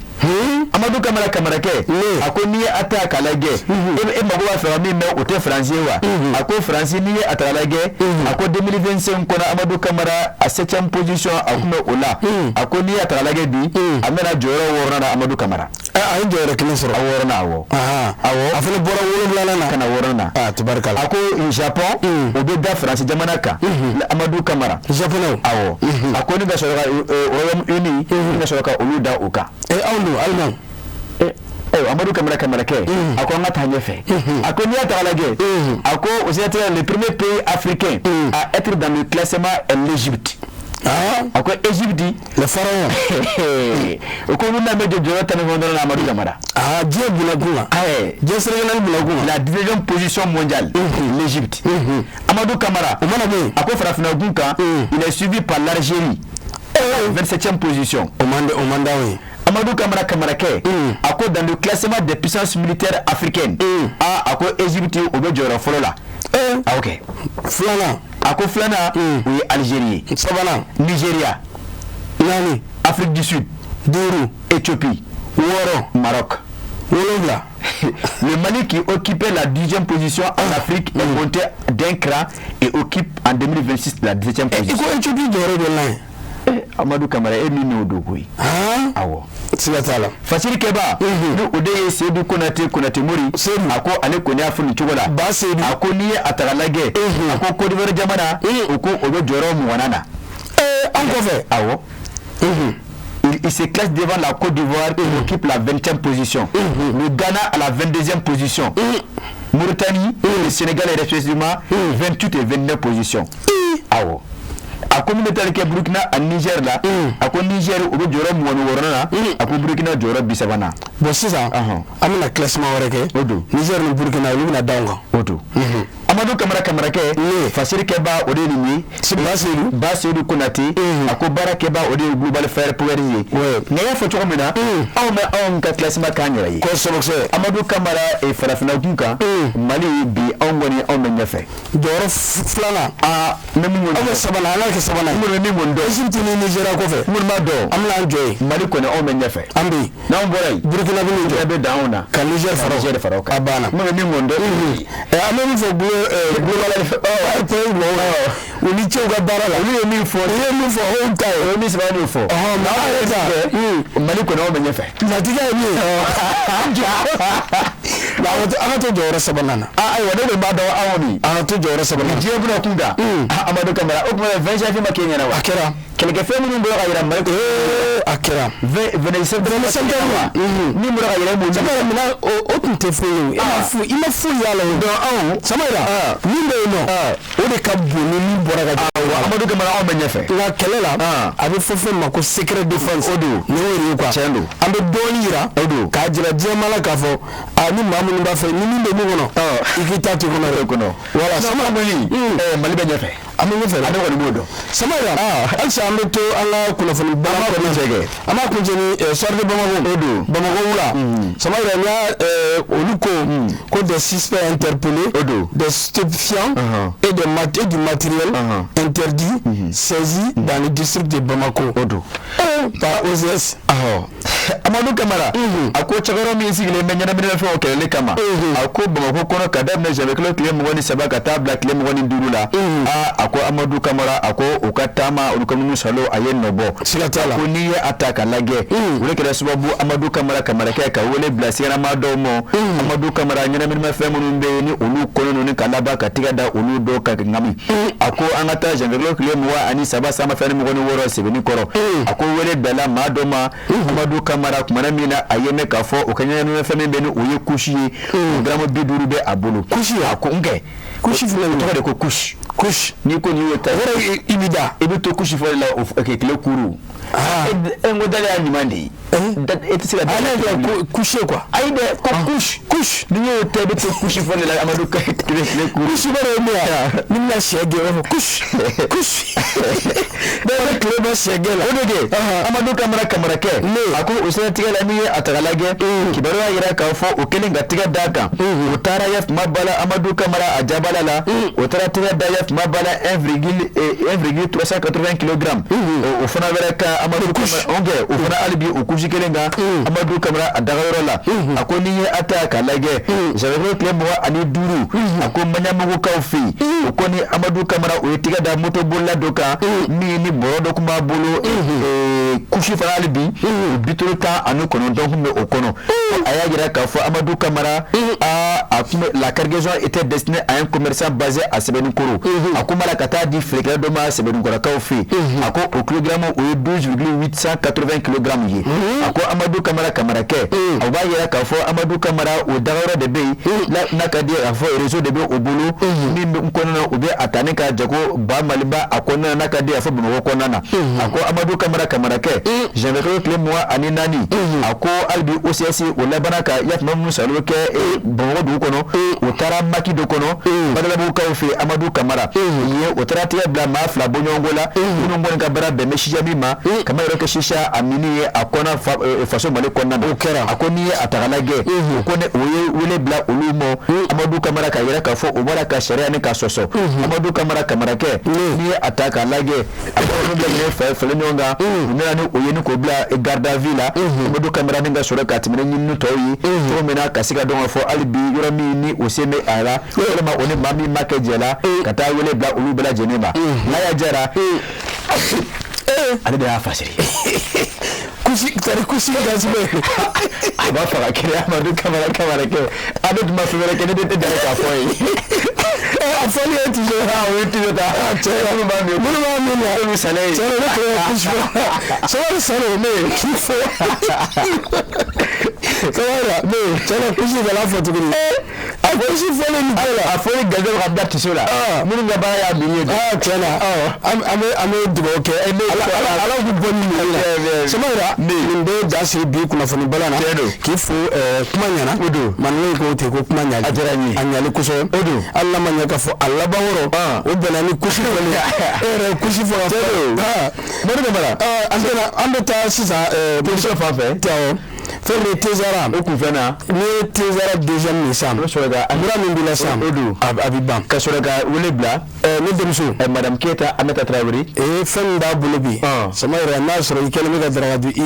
Amadu Kamara Kamarakɛ, a ko n'i ye a ta k'a lajɛ, e mago b'a fɛ ka min mɛn, o tɛ Faransi ye wa? A ko Faransi, n'i ye a ta k'a lajɛ, a ko 2025 kɔnɔ, Amadu Kamara, a septième position a tun bɛ o la. A ko n'i ye a ta k'a lajɛ bi, a bɛna jɔyɔrɔ wɔɔrɔnan na, Amadu Kamara. A ye jɔyɔrɔ kelen sɔrɔ. A wɔɔrɔnan, awɔ. Awɔ, a fana bɔra wolonwulanan na ka na wɔɔrɔnan na. Aa, tabarikala. A ko Japon, o bɛ da Faransi jamana kan, Amadu Kamara. Japonais. Awɔ, a ko ni ka sɔrɔ ka Royaume-Uni, ni ka sɔrɔ ka olu da o kan. Anw dun, Allemagne? Ayiwa, Amadu Kamara Kamarakɛ, a ko an ka taa ɲɛfɛ. A ko n'i y'a ta k'a lajɛ, a ko au Sénégal, le premier pays africain à être dans le classement est l'Égypte. A ko Égypte. Le pharaon. O ko n'u bɛ jɔ jɔyɔrɔ 19 na, Amadu Kamara. Aa, diɲɛ bunakun kan. Diɲɛ seleke naani bunakun kan. La 19e position mondiale, l'Égypte, Amadou Kamara. O mana bɔ yen. A ko farafinna gun kan, il est suivi par l'Algérie, 27e position. O man d'anw ye. Amadou Kamara Kamarakɛ, a ko dans le classement des puissances militaires africaines, ah, a ko Égypte, o bɛ jɔyɔrɔ fɔlɔ la. Ah, ok. Filanan. A ko filanan, o ye Algérie ye. Sabanan. Nigeria. Naani. Afrique du Sud. Duuru. Éthiopie. Wɔɔrɔ. Maroc. Wolonwula. Le Mali, qui occupait la 10e position en Afrique, est monté d'un cran et occupe en 2026 la 17e position. I ko Éthiopie jɔyɔrɔ bɛ lan ye. Amadou Kamara, e min y'o don koyi. Awɔ. Siga t'a la. Fasiri Kɛba, ni o de ye Seydou Konate Konate Mori, Seydou. A ko ale kɔni y'a fɔ nin cogo la. Ba Seydou. A ko n'i ye a ta k'a lajɛ, a ko Côte d'Ivoire jamana, o ko o bɛ jɔyɔrɔ 20nan na. An kɔfɛ. Awɔ. Il se classe devant la Côte d'Ivoire qui occupe la 20e position. Le Ghana à la 22e position. Mauritanie et le Sénégal respectivement 28 et 29 positions. Awɔ. A ko min bɛ taali kɛ Burukina ani Niger la, a ko Niger, o bɛ jɔyɔrɔ 26nan na, a ko Burukina jɔyɔrɔ 30nan. Bon, sisan an bɛna classement wɛrɛ kɛ. O don. Niger ni Burukina, olu bɛna da anw kan. O don. Amadu Kamara Kamarakɛ, Fasiri Kɛba, o de ye nin ye. Ba Seydou. Ba Seydou Konate, a ko baara kɛba, o de ye Global Fire Power ye. Nka i y'a fɔ cogo min na, anw bɛ anw ka classement k'an yɛrɛ ye. Kosɛbɛ kosɛbɛ. Amadu Kamara, farafinna kun kan, Mali bi, anw kɔni, anw bɛ ɲɛfɛ. Jɔyɔrɔ filanan. Aa, n bɛ min kɔni. Aw bɛ sabanan, an k'a kɛ sabanan ye. N kɔni bɛ min kɔni dɔn. Égypte ni Nigeria kɔfɛ. N kɔni b'a dɔn. An bɛna an jɔ yen. Mali kɔni, anw bɛ ɲɛfɛ. An bɛ yen. N'anw bɔra yen. Burukina bɛ nin jɔ. Burukina bɛ dan anw na. Ka Niger fara. Niger fara o kan. A banna. N kɔni bɛ min kɔni dɔn. An bɛ min fɔ global u ni cɛw ka baara la. Olu ye min fɔ. Olu ye min fɔ, o y'u ta ye. O ye min sɛbɛn y'o fɔ. Mɛ aw yɛrɛ ta. Mali kɔni, anw bɛ ɲɛfɛ. Latigɛ ye min ye. An ka to jɔyɔrɔ sabanan na. Ayiwa, ne de b'a dɔn anw ni. An ka to jɔyɔrɔ sabanan na. Diɲɛ bɛna kun kan. Amadu Kamara, o tuma 20 janvier ma k'e ɲɛna wa? A kɛra. Kɛlɛkɛfɛn minnu bɔra ka yira Mali. A kɛra. 27 septembre. Min bɔra ka yira e b'o. Samayira, minɛ o tun tɛ foyi ye o. I ma foyi y'a la o. Donc anw. Samayira, min bɛ yen nɔ, o de ka bon ni min bɔra ka jira. Amadu Kamara, anw bɛ ɲɛfɛ. Nka kɛlɛ la, a bɛ fɔ fɛn ma ko secret défense. O don. Nin y'o de ye quoi. Tiɲɛ don. An bɛ dɔɔnin yira. O don. K'a jira diɲɛmaa la k'a fɔ a ni maa minnu b'a fɛ ni min bɛ min kɔnɔ, i k'i ta to kɔnɔ dɛ. Kɔnɔ. Voilà. Sama kɔni, Mali bɛ ɲɛfɛ. An bɛ ɲɛfɛ. Ale kɔni b'o dɔn. Samayira, halisa an bɛ to an ka kunnafoni baara kɔnɔ. An b'a kuncɛ ni soir de Bamako. O don. Bamako wula. Samayira, n'i y'a olu ko des suspects interpellés. O don. Des stupéfiants et des et du matériel interdit saisi dans le district de Bamako. O don. Par OZS. Amadu Kamara, a ko cɛkɔrɔba min sigilen bɛ ɲɛnaminɛfɛnw kɛlɛli kama, a ko Bamakɔ kɔnɔ, ka daminɛ janvier kalo tile 23 ka taa bila tile 25 la, aa, a ko Amadu Kamara, a ko u ka taama, olu ka minnu salo, a ye nɔ bɔ. Siga t'a la. Ko n'i ye a ta k'a lajɛ, o de kɛra sababu, Amadu Kamara Kamarakɛ, ka wele bila siganama dɔw ma. Amadu Kamara, ɲɛnaminimafɛn minnu bɛ yen ni olu kɔnnen don, ni ka laban ka tigɛ da olu dɔw kan ŋami. A ko an ka taa janvier kalo tile 23 san 2026 sɛbɛnni kɔrɔ, a ko wele bilala maa dɔ ma, Amadu Kamara, kumana min na a ye mɛn k'a fɔ o ka ɲɛnaminimafɛn min bɛ ni o ye kusi ye, o garamu 50 bɛ a bolo. Kusi? A ko n kɛ Kusi filɛ nin tɔgɔ de ko kusi. Kusi. N'i ko n'i y'o ta O yɛrɛ, i bɛ da. I bɛ to kusi fɔli la o tile kuru. E n ko dali y'a ɲuman de ye. E tɛ se ka Ale yɛrɛ couché quoi. Ayi dɛ, ko couche couche. Ni y'o tɛ, i bɛ to couche fɔ ne la, Amadu ka tile tile kuru. Couche bɛ de ye mun ye? Ni bɛna sɛ gɛn, i b'a fɔ couche couche. Dɔw bɛ tile bɔ sɛ gɛn la. O de kɛ Amadu Kamara Kamarakɛ, a ko o siratigɛ la, n'i ye a ta k'a lajɛ, kibaruya yira k'a fɔ o kɛlen ka tigɛ d'a kan, o taara yafuma bala Amadu Kamara a jabala la, o taara tigɛ da yafuma bala 1,380 kilogramme, o fana wɛrɛ ka Amadu Kamara o kɛ, o fana hali bi o kusi kelen kan Amadu Kamara a dagayɔrɔ la. A ko n'i ye a ta k'a lajɛ, janvier tile 25, a ko Maɲamugukaw fɛ yen, o ko ni Amadu Kamara o ye tigɛ da motobolila dɔ kan min ni bɔrɔ dɔ tun b'a bolo, kusi fana hali bi o 59 tun bɛ o kɔnɔ. A y'a jira k'a fɔ Amadu Kamara a tun bɛ la cargaison était destinée à un commerçant basé à Sɛbɛnnikɔrɔ. A ko mara ka taa di feerekɛla dɔ ma Sɛbɛnnikɔrɔkaw fɛ yen. A ko o kilogramme o ye 12,880 kilogrammes ye. A ko Amadu Kamara Kamarakɛ, o b'a jira k'a fɔ Amadu Kamara o dagayɔrɔ de bɛ yen n'a ka di ye k'a fɔ réseau de bɛ o bolo min bɛ kɔnɔna na, u bɛ a ta ni ka jago ba Maliba a kɔnɔna na, n'a ka di ye a fɔ Bamakɔ kɔnɔna na. A ko Amadu Kamara Kamarakɛ, janvier kalo tile 24, a ko hali bi OCS o labanna ka yafama minnu salo kɛ Bamakɔ dugu kɔnɔ, o taara maki dɔ kɔnɔ Badalabugukaw fɛ. Amadu Kamara ye o taara tigɛ bila maa fila bɔɲɔgɔnko la minnu kɔni ka baara bɛn bɛ sisa min ma, kama yɛrɛ kɛ sisa a mini ye a kɔnɔ faso Mali kɔnɔna na. O kɛra. A ko n'i ye a ta k'a lajɛ, o ko ne o ye wele bila olu ma Amadu Kamara ka yira k'a fɔ o bɔra ka sariya ni ka sɔsɔ. Amadu Kamara Kamarakɛ, n'i ye a ta k'a lajɛ, a ko olu bɛɛ lajɛlen fɛ falen ɲɔgɔn kan, u nana ni o ye ni k'o bila garde à vue la. Amadu Kamara ni ka sɔrɔ ka tɛmɛ ni ɲinini tɔw ye cogo min na, ka se ka dɔn k'a fɔ hali bi yɔrɔ min ni o sen bɛ a la, walima o ni maa min ma kɛ jɛ la, ka taa wele bila olu bɛɛ lajɛlen ma. N'a y'a jara, ale de y'a fasiri. Kusi tari kusi gasi bɛ. A b'a faga kelen. Amadu Kamara Kamarakɛ, ale tun ma fɛn wɛrɛ kɛ, ne tɛ deli k'a fɔ ye. A fɔli ye tiɲɛ. O ye tiɲɛ ta. Cɛ, minnu b'a min, minnu b'a min na, olu salen ye. Cɛ, ne tun ye kusi fɔ. Sɔrɔ sɔrɔ ne ye k'i fɔ. Sɔrɔ ne cɛ na kusi kana fɔ tuguni. A kusi fɔlen nin ko la. A fɔli garijɛgɛ ka bila tiso la. Minnu ka baara y'a min ye. Tiɲɛ na, an bɛ dugawu kɛ. Ala k'u bɔ nin minɛ la. Sɔmɔgɔra, nin bɛ ja siri bi kunnafoni bala na. K'i fo, kuma ɲɛna. O don. Maninkaw ko ten ko kuma ɲali. A diyara n ye. A ɲali kosɛbɛ. O don. Hali n'a ma ɲɛ k'a fɔ a laban yɔrɔ, o bɛnna ni kusi fɔli ye. E yɛrɛ ye kusi fɔ ka fɔ. Madu Kamara. An tɛna, an bɛ taa sisan. Position fan fɛ. Awɔ. Fɛn min ye Tezara. O kun fɛn na. N'i ye Tezara deuxième min sisan. O bɛ sɔrɔ ka. Mura min b'i la sisan. O don. A bɛ ban. Ka sɔrɔ ka wele bila. Ne denmuso. Madame Keyita Aminata Tarawele. Ee, fɛn min b'a bolo bi. Sama yɛrɛ, n'a sɔrɔ i kɛlen bɛ ka daraka dun, i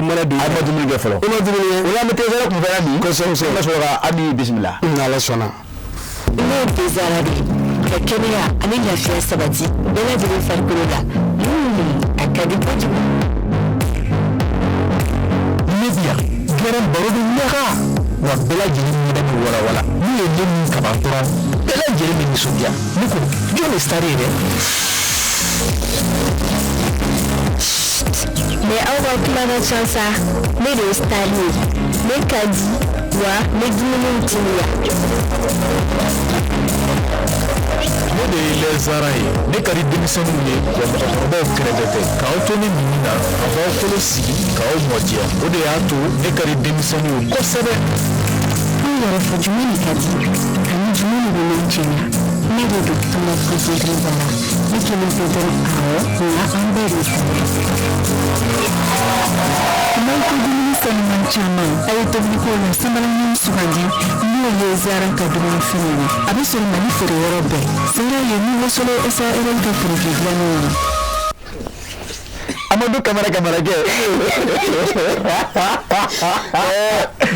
mana don. A ma dumuni kɛ fɔlɔ. I ma dumuni kɛ. O la an bɛ Tezara kun fɛn na bi. Kosɛbɛ kosɛbɛ. An ka sɔrɔ ka Ami bisimila. N'Ala sɔnna. Ne ye Tezara de ye ka kɛnɛya ani lafiya sabati bɛɛ lajɛlen farikolo la. A ka di kojugu. Ne bi yan gɛrɛn baro bɛ ɲaga wa, bɛɛ lajɛlen ɲɛda bɛ walawala. N'u ye ne min kaban dɔrɔn, bɛɛ lajɛlen bɛ nisɔndiya. Ne ko jɔn de star ye dɛ? Mais aw ka kuma ka ca sa, ne de ye star ye. Ne ka di wa n bɛ dumuniw teliya. Ne de ye lɛzara ye. Ne ka di denmisɛnninw ye wa mɔgɔkɔrɔbaw kɛrɛfɛ tɛ. K'aw to ne minni na, a b'aw kolo sigi k'aw mɔdiya. O de y'a to ne ka di denmisɛnninw ye kosɛbɛ. N yɛrɛ fɔ, jumɛn de ka di ani jumɛn de bɛ ne jɛnya? Ne de don tomate concentré Zara. Ne kelen tɛ dɔrɔn, awɔ, nka an bɛɛ de sara. N'aw ko dumuni sanuman caman, a ye tobiliko la samara ɲuman sugandi, n'o ye Zara ka dumunifɛnw ye. A bɛ sɔrɔ Mali feere yɔrɔ bɛɛ. Zara ye Nouveau Soleil SARL ka produit dilannenw ye. Amadu Kamara Kamarakɛ.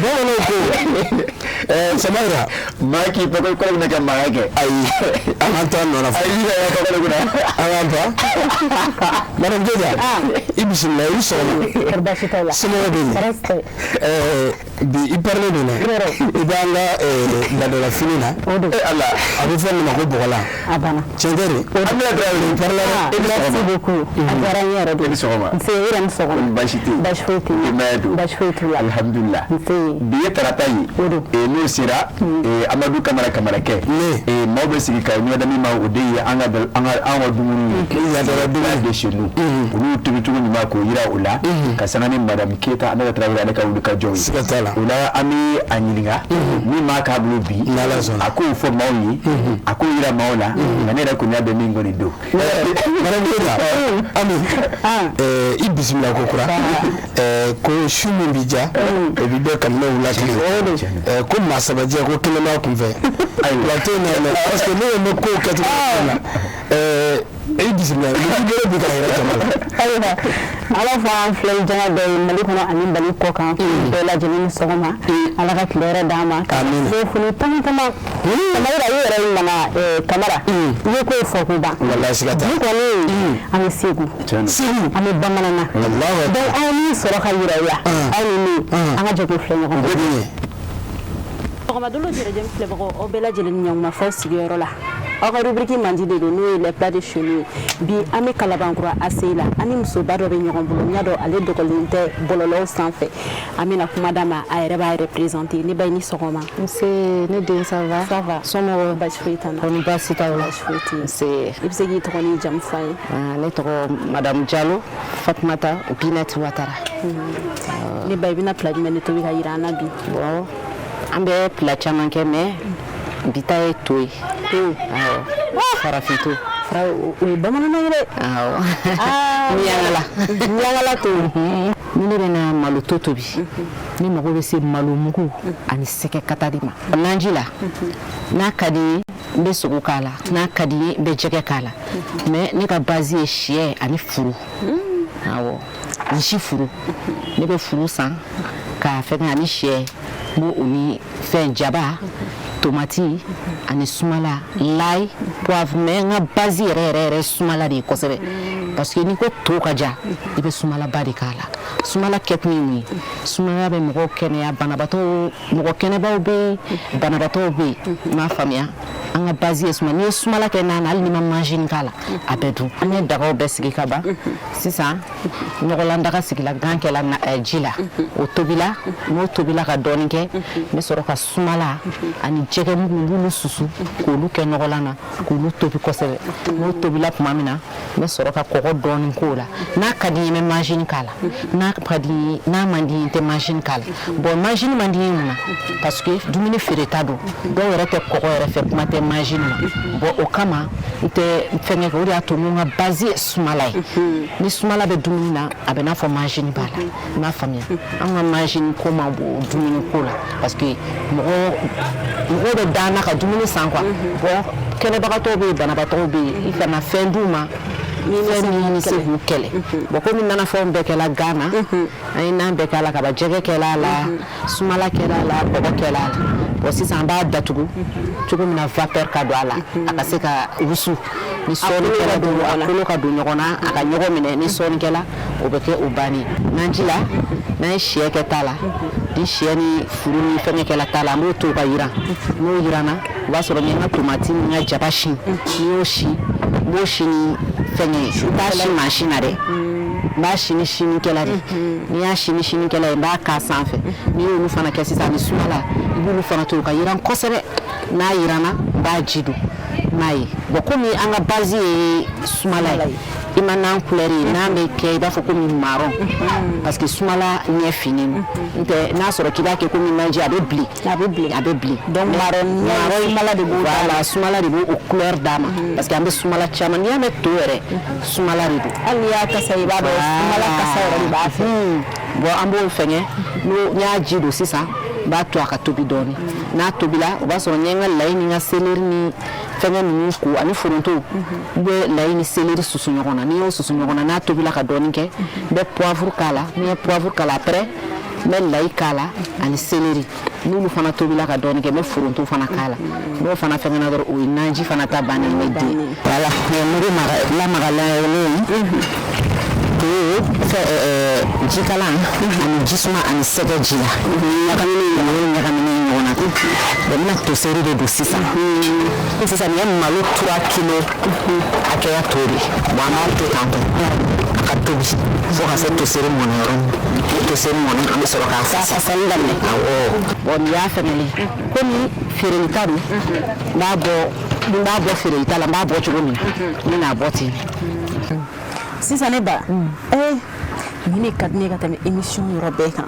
Bamananw ko Samayira. Maa k'i tɔgɔ kɔrɔ bɛna kɛ mankan kɛ. Ayi, an k'an to an nɔ la fɔlɔ. Ayi, yɛrɛ tɔgɔ de kunna. An k'an to. Madame Keita, i bisimila, i ni sɔgɔma. Kɔri baasi t'aw la? Somɔgɔw bɛ di? Tɔɔrɔ si tɛ. Bi i parelen don dɛ. I b'an ka laadala fini na. Ala, a bɛ fɔ nin ma ko bɔgɔlan. A banna. Tiɲɛ tɛ de? Amina Traoré, parla dɛ. Merci beaucoup. A diyara n ye yɛrɛ de. I ni sɔgɔma. Nse, i yɛrɛ ni sɔgɔma. Baasi tɛ yen. Baasi foyi tɛ yen. Denbaya dun? Baasi foyi t'u la. Alhamdulillah. Nse. Bi ye tarata ye. O don. N'o sera, Amadu Kamara Kamarakɛ. Ne. Maaw bɛ sigi ka ɲɛda min ma, o de ye an ka an ka dumuni ye. Laadala dumuni. De chez nous. Olu tobicogo ɲuman k'o yira o la. Ka sanga ni madame Keyita Aminata Traoré ale ka wuli ka jɔ ye. Siga t'a la. O la an bɛ a ɲininka min b'a k'a bolo bi. N'Ala sɔnna. A k'o fɔ maaw ye. A k'o yira maaw la. Nka ne yɛrɛ kɔni y'a dɔn min kɔni don. Madame Keyita, Ami, i bisimila ko kura. Ko su min b'i diya, i bɛ bɔ kabini wula tile. Ko maa sabajɛ ko kelen b'a kunfɛ. Plateau in na yan nɔ, parce que ne ye n kow kɛcogo la. I bisimila, i bolo bi ka yɛrɛ jama la. Ayiwa, ala fɔ an filɛ jama bɛɛ ye Mali kɔnɔ ani Mali kɔ kan, bɛɛ lajɛlen ni sɔgɔma. Ala ka tile hɛrɛ d'an ma. Amina. Foli tama tama. Kamara, i yɛrɛ nana Kamara. I ye kow fɔ ko ban. Walahi siga t'a la. Bi kɔni an bɛ Segu. Segu. An bɛ Bamanana. Alahu. Donc an ye min sɔrɔ ka yira u la. Aw ni ne, an ka jɛ k'o filɛ ɲɔgɔn fɛ. Sɔgɔmadolo jɛrɛjɛ filɛbagaw, aw bɛɛ lajɛlen ni ɲɔgɔn ma f'aw sigiyɔrɔ la. Aw ka rubrique mandi de don, n'o ye les plats de chez nous ye. Bi an bɛ Kalabankura ACI la, an ni musoba dɔ bɛ ɲɔgɔn bolo. N y'a dɔn ale dɔgɔlen tɛ bɔlɔlɔw sanfɛ. An bɛna kuma d'a ma, a yɛrɛ b'a yɛrɛ présenter. Ne ba, i ni sɔgɔma. Nse, ne den, ça va? Ça va. Somɔgɔw? Baasi foyi t'an na. Kɔni baasi t'aw la? Baasi foyi tɛ yen. Nse. I bɛ se k'i tɔgɔ n'i jamu fɔ an ye? Ne tɔgɔ madame Diallo Fatumata Binette Ouattara. Ne ba, i bɛna plat jumɛn de tobi ka yira an na bi? Bon, an bɛ plat caman kɛ, mais bi ta ye to ye. To. Awɔ. Farafin to. O ye bamananw ye dɛ. Awɔ. Miyankala. Miyankala to. Ni ne bɛna malo to tobi, ne mago bɛ se malo mugu ani sɛgɛ kata de ma. Naji la, n'a ka di n ye, n bɛ sogo k'a la, n'a ka di n ye, n bɛ jɛgɛ k'a la. Mais ne ka base ye sɛ ani furu. Awɔ. Misi furu. Ne bɛ furu san k'a fɛngɛ ani sɛ, n b'o ni fɛn jaba, tomati ani sumala, l'ail, poivre. Mais n ka base yɛrɛ yɛrɛ yɛrɛ sumala de ye kosɛbɛ, parce que n'i ko to ka ja, i bɛ sumalaba de k'a la. Sumala kɛkun ye mun ye? Sumala bɛ mɔgɔw kɛnɛya, banabaatɔw, mɔgɔ kɛnɛbaw bɛ yen, banabaatɔw bɛ yen. I m'a faamuya? An ka base ye sumala. N'i ye sumala kɛ nan na, hali n'i ma manjini k'a la, a bɛ dun. An ye dagaw bɛɛ sigi ka ban sisan. Ɲɔgɔlan daga sigila, gan kɛla ji la, o tobila. N'o tobila ka dɔɔnin kɛ, n bɛ sɔrɔ ka sumala ani jɛgɛ mugu, n b'olu susu k'olu kɛ ɲɔgɔlan na k'olu tobi kosɛbɛ. N'o tobila tuma min na, n bɛ sɔrɔ ka kɔgɔ dɔɔnin k'o la. N'a ka di n ye, n bɛ manjini k'a la. N'a ka di n ye, n'a man di n ye, n tɛ manjini k'a la. Bon, manjini man di n ye mun na? Parce que dumuni feereta don, dɔw yɛrɛ tɛ kɔgɔ yɛrɛ fɛ, kuma tɛ manjini ma. Bon, o kama n tɛ fɛnkɛ kɛ. O de y'a to n ko n ka base ye sumala ye. Ni sumala bɛ dumuni na, a bɛ n'a fɔ manjini b'a la. I m'a faamuya? An ka manjini ko man bon dumuni ko la, parce que mɔgɔw bɛ da an na ka dumuni san quoi. Bon, kɛnɛbagatɔw bɛ yen, banabaatɔw bɛ yen, i kana fɛn d'u ma fɛn min bɛ se k'u kɛlɛ. Bon, komi nanafɛnw bɛɛ kɛla gan na, an ye nan bɛɛ k'a la ka ban, jɛgɛ kɛla a la, sumala kɛla a la, kɔgɔ kɛla a la. Bon, sisan an b'a datugu cogo min na vapeur ka don a la, a ka se ka wusu. Ni sɔɔni kɛla don, a kolo ka don ɲɔgɔn na, a ka ɲɔgɔn minɛ. Ni sɔɔni kɛla, o bɛ kɛ o bannen. Naji la, n'an ye sɛ kɛ ta la, ni sɛ ni furu ni fɛngɛ kɛla ta la, an b'o to ka yiran. N'o yiranna, o b'a sɔrɔ n ye n ka tomati ni n ka jaba sin. N'i y'o sin, n b'o sin ni fɛngɛ ye. N t'a sin mansin na dɛ, n b'a sin ni sinikɛla de. N'i y'a sin ni sinikɛla ye, n b'a k'a sanfɛ. N'i y'olu fana kɛ sisan ni sumala, i b'olu fana to u ka yiran kosɛbɛ. N'a yiranna, n b'a ji don n'a ye. Bon, komi an ka base ye sumala ye, i ma nan couleur ye, nan bɛ kɛ i b'a fɔ komi marron, parce que sumala ɲɛ finnen don. N tɛ n'a sɔrɔ k'i b'a kɛ komi manje, a bɛ bilen, a bɛ bilen, a bɛ bilen. Donc marron, sumala de b'o. Voilà, sumala de b'o couleur d'a ma, parce que an bɛ sumala caman. N'i y'a mɛn to yɛrɛ, sumala de don. Hali n'i y'a kasa ye, i b'a dɔn sumala kasa yɛrɛ de b'a fɛ. Bon, an b'o fɛngɛ. N'o y'a ji don sisan, n b'a to a ka tobi dɔɔnin. N'a tobila, o b'a sɔrɔ n ye n ka layi ni n ka céleri ni fɛngɛ ninnu ko ani foronto. N bɛ layi ni céleri susu ɲɔgɔn na. N'i y'o susu ɲɔgɔn na, n'a tobila ka dɔɔnin kɛ, n bɛ poivre k'a la. N'i ye poivre k'a la, après n bɛ layi k'a la ani céleri. N'olu fana tobila ka dɔɔnin kɛ, n bɛ foronto fana k'a la. N'o fana fɛngɛna dɔrɔn, o ye naji fana ta bannen ye den. Voilà, mugu lamagalen ye. To fɛ jikalan ani jisuma ani sɛgɛ ji la ɲagaminen ɲɔgɔn na. Bon, n bɛna toseri de don sisan. Sisan nin ye malo 3 kilo hakɛya to de. Bon, an b'a to tan tɔ a ka tobi fo ka se toseri mɔnna yɔrɔ min. Ni toseri mɔnna, an bɛ sɔrɔ k'a fasali daminɛ. Awɔ. Bon, nin y'a fɛngɛlen komi feerelita don, n b'a bɔ feerelita la, n b'a bɔ cogo min na, n bɛna bɔ ten. Sisan ne ba, nin de ka di ne ye ka tɛmɛ émission yɔrɔ bɛɛ kan.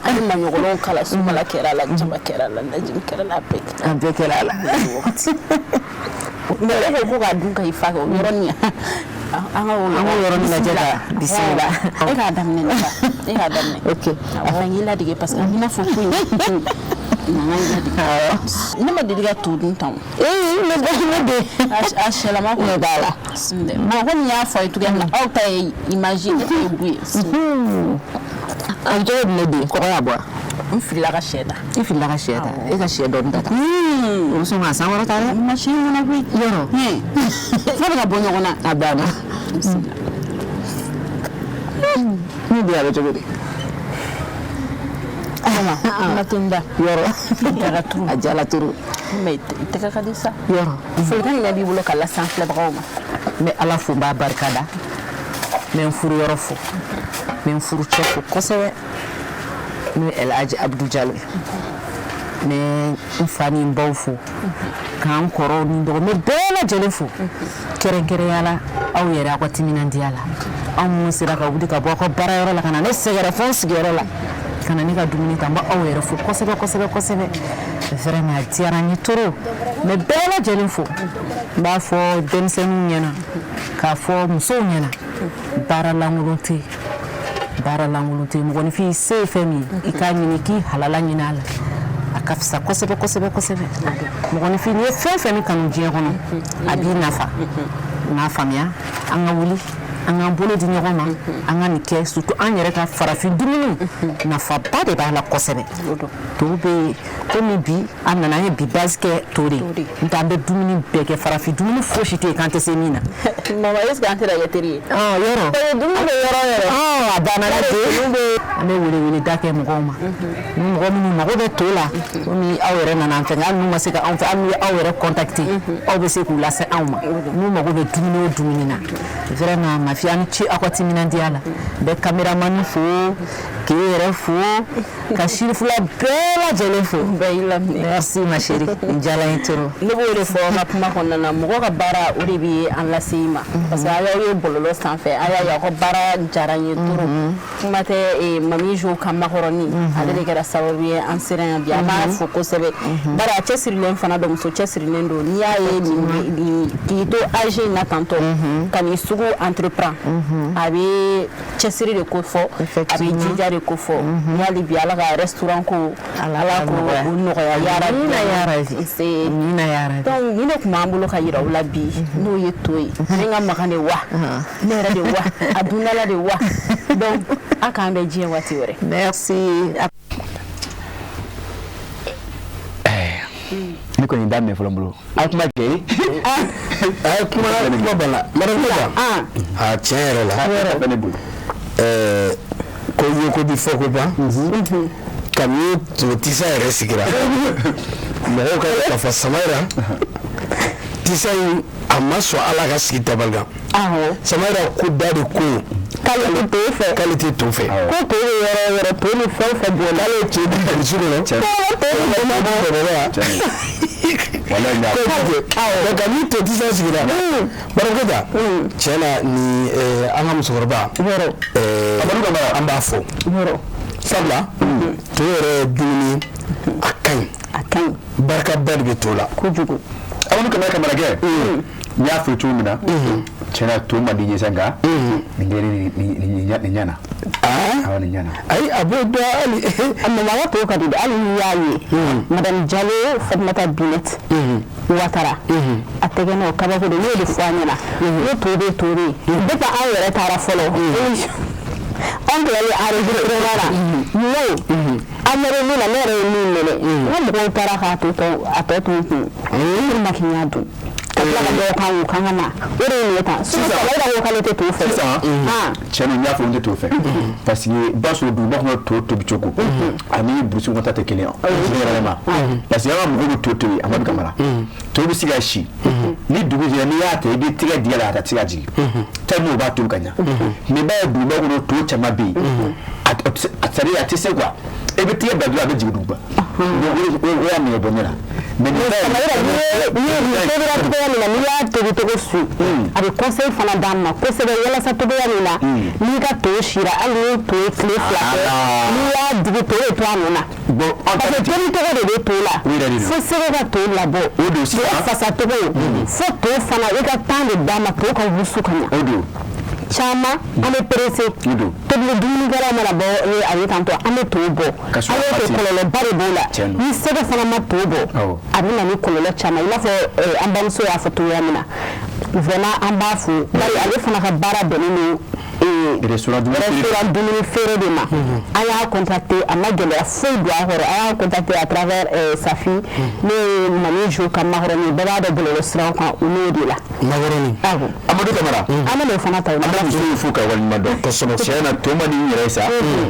An ye maɲɔgɔnw kala, sumala kɛra a la, jaba kɛra a la, najini kɛra la, a bɛɛ kɛra. A bɛɛ kɛra a la. Mais e ko k'a dun ka i fa kɛ, o yɔrɔnin, an ka o An k'o yɔrɔnin lajɛ ka bisimila. E k'a daminɛ, ne ba, e k'a daminɛ. Ok. A fɛ n k'i ladege parce que a b'i n'a fɔ ko in nana i ladege. Ne ma deli ka to dun tan o. Ee, ne ba, ne den. A sɛlama. Ne b'a la. Bon, komi n y'a fɔ a ye cogoya min na, aw ta ye image ye, ne ta ye goût ye. A bɛ cogo di ne den? Kɔgɔ y'a bɔ wa? N filila ka sɛ ta. I filila ka sɛ ta? E ka sɛ dɔɔni ta ta. O bɛ sɔn k'a san wɛrɛ ta dɛ. Ma sɛ in kɔnɔ koyi. Yɔrɔ. Fo bɛ ka bɔ ɲɔgɔn na. A banna. Ne den, a bɛ cogo di? Ma to n da. Yɔrɔ. Jala turu. A jala turu. Mais i tɛgɛ ka di sa. Yɔrɔ. Folikan jumɛn b'i bolo ka lase an filɛbagaw ma? N bɛ Ala fo, n b'a barika da. N bɛ n furuyɔrɔ fo. N bɛ n furucɛ fo kosɛbɛ. N'o ye El Hadji Abdou Diallo ye. N bɛ n fa ni n baw fo. K'an kɔrɔw ni n dɔgɔ, n bɛ bɛɛ lajɛlen fo. Kɛrɛnkɛrɛnya la, aw yɛrɛ, aw ka timinandiya la. Aw minnu sera ka wuli ka bɔ aw ka baarayɔrɔ la ka na ne sɛgɛrɛ fo n sigiyɔrɔ la, ka na ne ka dumuni ta, n bɛ aw yɛrɛ fo kosɛbɛ kosɛbɛ kosɛbɛ. Vraiment, a diyara n ye trop. N bɛ bɛɛ lajɛlen fo. N b'a fɔ denmisɛnninw ɲɛna, k'a fɔ musow ɲɛna, baara lankolon tɛ yen, baara lankolon tɛ yen. Mɔgɔninfin, se ye fɛn min ye, i k'a ɲini k'i halala ɲini a la, a ka fisa kosɛbɛ kosɛbɛ kosɛbɛ. Mɔgɔninfin, n'i ye fɛn fɛn min kanu diɲɛ kɔnɔ, a b'i nafa. N k'a faamuya, an ka wuli, an k'an bolo di ɲɔgɔn ma, an ka nin kɛ, surtout an yɛrɛ ka farafin dumuni, nafaba de b'a la kosɛbɛ. To bɛ yen, komi bi an nana, an ye bi base kɛ to de ye, n'o tɛ an bɛ dumuni bɛɛ kɛ. Farafin dumuni fosi tɛ yen k'an tɛ se min na. Mama, est ce que an tɛna kɛ teri ye? Yɔrɔ. Parce que dumuni bɛ yɔrɔ o yɔrɔ. A banna ne den. An bɛ weleweleda kɛ mɔgɔw ma, ni mɔgɔ minnu mago bɛ to la, komi aw yɛrɛ nana an fɛ, hali n'u ma se ka anw fɛ, hali n'u ye aw yɛrɛ contacter, aw bɛ se k'u lase anw ma, n'u mago bɛ dumuni o dumuni na. Vraiment, ma fille, aw ni ce aw ka timinandiya la. N bɛ caméraman fo, k'e yɛrɛ fo, ka sirifula bɛɛ lajɛlen fo. Bɛɛ y'i laminɛ. Merci ma chérie, nin diyara n ye trop. Ne b'o de fɔ n ka kuma kɔnɔna na, mɔgɔ ka baara, o de bɛ an lase i ma, parce que a y'aw ye bɔlɔlɔ sanfɛ, a y'a ye aw ka baara diyara n ye trop. Kuma tɛ Mami Jo ka makɔrɔni, ale de kɛra sababu ye an sera yan bi. An b'a fo kosɛbɛ, bari a cɛsirilen fana don, muso cɛsirilen don. N'i y'a ye nin k'i to âge in na tantɔ ka nin sugu entreprend, a bɛ cɛsiri de ko fɔ, a bɛ jija de ko fɔ. Hali bi, Ala ka restaurant ko, Ala k'o nɔgɔya yarabi. Amina yarabi. Donc nin de tun b'an bolo ka yira u la bi, n'o ye to ye. Ne ka makan de wa, ne yɛrɛ de wa, a dundala de wa. Donc a k'an bɛn diɲɛ waati wɛrɛ. Merci. Ne kɔni da minɛ fɔlɔ n bolo, a kuma kɛ. A ye kuma, kuma banna, madame Keyita. A tiɲɛ yɛrɛ la, bɛ ne bolo. Ko ye ko bi fɔ ko ban kabini tisa yɛrɛ sigira, mɔgɔw ka k'a fɔ Samayira tisa in, a ma sɔn Ala ka sigi tabali kan. Samayira ko da de ko k'ale tɛ to fɛ. K'ale tɛ to fɛ. Ko to bɛ yɔrɔ o yɔrɔ, to ni fɛn o fɛn bɔ. K'ale ye to di polisi kɔnɔ. To bɛ Bamakɔ yan. Donc kabini to tisa sigira, madame Keyita, tiɲɛ na, ni an ka musokɔrɔba Amadu Kamara, an b'a fɔ, sabula to yɛrɛ ye dumuni, a ka ɲi. A ka ɲi. Barikaba de bɛ to la. Kojugu. Amadu Kamara, Kamarakɛ, n y'a fɔ cogo min na, tiɲɛna, to man di n ye sa, nka nin kɛlen, nin ɲɛna. Awɔ, nin ɲɛna. Ayi, a b'o dɔn hali. A mama ka to ka di dɛ, hali n'i y'a ye. Madame Jalo Fatumata Binet Watara, a tɛgɛ n'o kabako de, n y'o de fɔ a ɲɛna. N ko to bɛ to de depuis anw yɛrɛ taara fɔlɔ, anw tilalen enregistrement na, n ko an bɛ min na, ne yɛrɛ ye min nɛnɛ, n ko mɔgɔw taara k'a to a tɔ to n kun, ne ma k'i y'a dun. tila ka dɔw kan o kan ka na o de ye nin ye tan sisan Samaïla ko k'ale tɛ to fɛ sisan tiɲɛ na n y'a fɔ n tɛ to fɛ parce que i b'a sɔrɔ duguba kɔnɔ to tobi cogo ani burusi kɔnɔ ta tɛ kelen ye tiɲɛ yɛrɛ ma parce que an ka mɔgɔw bɛ to tobi Amadu Kamara to bɛ se ka si ni dugu jɛra n'i y'a ta i bɛ tɛgɛ digi a la a tɛ se ka jigin tellement u b'a tobi ka ɲa mais i b'a ye duguba kɔnɔ to caman bɛ yen a tɛ se quoi e bɛ tɛgɛ bila dɔrɔn a bɛ jigin duguba donc o y'a nege bɔ ne la mais nin ta Samaïla n'i ye nin tobira cogoya min na n'i y'a tobi cogo su a bɛ conseil fana d'an ma kosɛbɛ walasa togoya min na n'i ka to sira hali ni to ye tile 2 kɛ n'i y'a digi to bɛ to a nɔ na parce que tobi cogo de bɛ to la fo sɛgɛ ka to labɔ o don sisan to fasa cogo fo to fana i ka temps de d'a ma to ka wusu ka ɲa o don caman an bɛ pressé tobili dumunikɛlaw mana bɔ a ye tantɔ an bɛ to bɔ alors que kɔlɔlɔba de b'o la ni sɛgɛ fana ma to bɔ a bɛ na ni kɔlɔlɔ caman i n'a fɔ an bamuso y'a fɔ cogoya min na vraiment an b'a fo bari ale fana ka baara bɛnnen don restaurant dumuni feere de ma an y'a contacté a ma gɛlɛya foyi don a kɔrɔ an y'a contacté à travers sa fille n'o ye Mami Jo ka makɔrɔni bɛɛ b'a dɔn bɔlɔlɔ siraw kan u n'o de la makɔrɔni awɔ Amadu Kamara an bɛ n'o fana ta an bɛ muso in fo ka waleɲuman dɔn kosɛbɛ tiɲɛ na to man di n yɛrɛ ye sa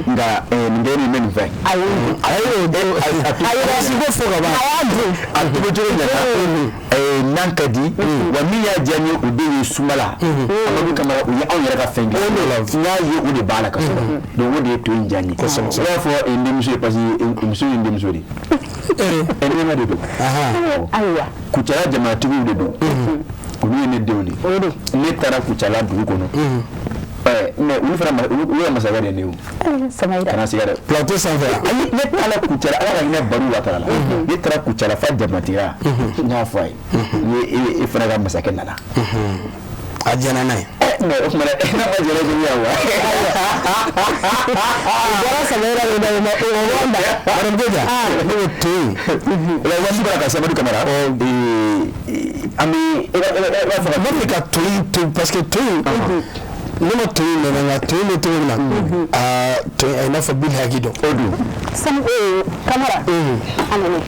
nka nin bɛɛ nin bɛ nin fɛ ayi ayi siko fo ka ban a y'a dun a tobi cogo ɲɛna n'an ka di wa min y'a diya n ye o de ye sumala Amadu Kamara o ye anw yɛrɛ ka fɛn dilan n y'a ye o de b'a la kosɛbɛ donc o de ye to in diya n ye kosɛbɛ i b'a fɔ n denmuso ye parce que muso ye n denmuso de ye ne de don ayiwa Kucala jamanatigiw de don olu ye ne denw de ye ne taara Kucala dugu kɔnɔ mais olu fana olu ka masakɛ de ye ne ye o kana siga dɛ plateau sanfɛ ayi ne taara Kucala ala ka hinɛ Baru Watara la ne taara Kucala fa jamatigiya n y'a fɔ a ye n ye e fana ka masakɛ nana a jɛna n'a ye mais o tuma n'a ma jɛnɛ jugu ya wa o bɔra Samaïla de da o ma o ma Madame Keita ne bɛ to yen o la waati bɔra ka se Amadu Kamara an bɛ e b'a fɔ n b'a fɛ ka to in to parce que to in ne ma to in mɛn nka to in bɛ cogo min na aa to in a ye n'a fɔ bil haki dɔn o don Sam Kamara a nana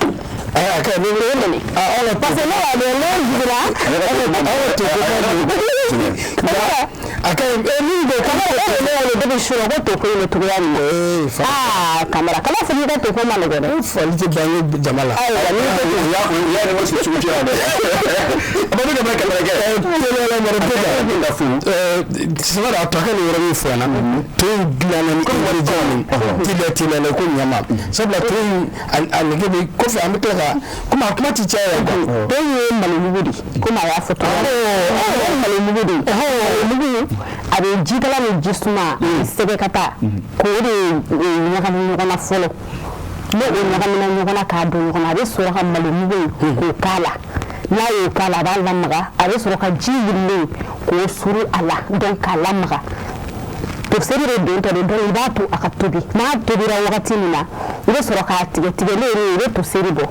a ka ne o nana ala parce que ne b'a dɔn ne jiginna ala to ko Kamara a ka ɲi min don Kamara e de ne y'a ye depuis su ko to ko in bɛ cogoya min na ee fa aa Kamara kana fɔ k'i ka to ko ma nɔgɔ dɛ fali tɛ ban ye jama la ayiwa n'i ko u y'a ni ma sugu cɛ dɛ Amadu Kamara kɛ teliya la Madame Keita ka fo sabara a tɔ ka nin yɔrɔ min fɔ yan na to in dilanna ni ingrédient min teliya teliya la ko ɲama sabula to in a nege bɛ kɔfɛ an bɛ tila ka komi a kuma ti caya quoi to in ye malomugu de ye komi a y'a fɔ cogoya min na o ye malomugu de ye malomugu a bɛ jikala ni ji suma sɛgɛ ka taa k'o de ɲagami ɲɔgɔn na fɔlɔ n'o o ɲagamina ɲɔgɔn na k'a don ɲɔgɔn na a bɛ sɔrɔ ka malomugu in k'o k'a la n'a y'o k'a la a b'a lamaga a bɛ sɔrɔ ka ji wulilen k'o suru a la donc k'a lamaga toseri de dontɔ de donc i b'a to a ka tobi n'a tobira wagati min na i bɛ sɔrɔ k'a tigɛ tigɛlen i bɛ toseri bɔ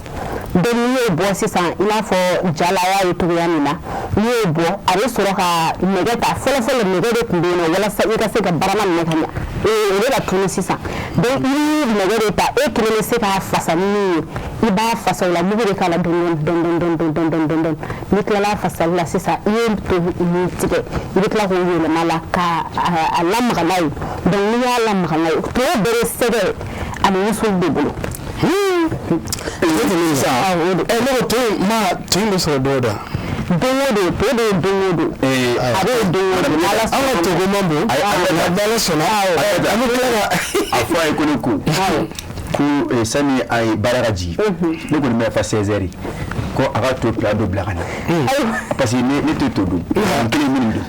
donc n'i y'o bɔ sisan i n'a fɔ ja la a y'a ye cogoya min na n'i y'o bɔ a bɛ sɔrɔ ka nɛgɛ ta fɔlɔ fɔlɔ nɛgɛ de tun bɛ yen nɔ walasa i ka se ka barama minɛ ka ɲa o bɛ ka tunu sisan donc i bɛ nɛgɛ de ta e kelen bɛ se k'a fasa ni min ye i b'a fasa o la mugu de k'a la dɔɔni dɔɔni dɔɔni dɔɔni dɔɔni dɔɔni n'i tilala a fasali la sisan i ye to min tigɛ i bɛ tila k'o yɛlɛma la ka a lamaga n'a ye donc n'i y'a lamaga n'a ye to bɛɛ bɛ sɛgɛ ani wusu de bolo. Ne ko to in ma to in bɛ sɔrɔ don o don don o don to de ye don o don a bɛ ye don o don n'Ala an ka to ko man bon nka n'Ala sɔnna an bɛ tila ka a fɔ a ye ko ne ko ko sani a ye baara ka jigin ne kɔni bɛ fa 16 heures ko a ka to plat dɔ bila ka na parce que ne tɛ to dun n kelen minnu dun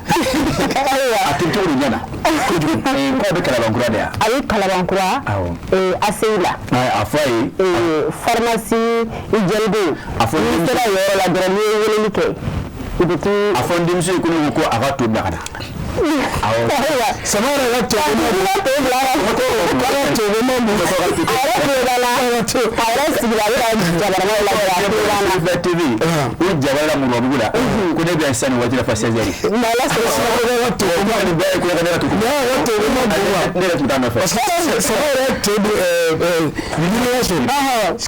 a tɛ cogo de ɲɛna kojugu k'a bɛ Kalabankura de yan a ye Kalabankura ACI la a fɔ a ye pharmacie Ijɛlibe a fɔ n'i sera o yɔrɔ la dɔrɔn n'i ye weleli kɛ i bɛ t'i a fɔ n denmuso ye ko ne ko a ka to bila ka na. Awɔ. Sama yɛrɛ ka to to bila ka to ma mun a yɛrɛ tulo b'a la, a yɛrɛ sigira, a bɛ ka jabarama lajɛ, a tulo b'an na. Filɛ TV u jabala la Moribabugu la, ko ne bɛ yan sisan nin waati la fo 16 heures. Nka ala sɔnna. Ka to Ko nin bɛɛ ye ko ne ka to. Ne ka to ma mun wa? Ne yɛrɛ tun t'a nɔfɛ. Parce que sama yɛrɛ to dun ɲiniyɛ sɔrɔ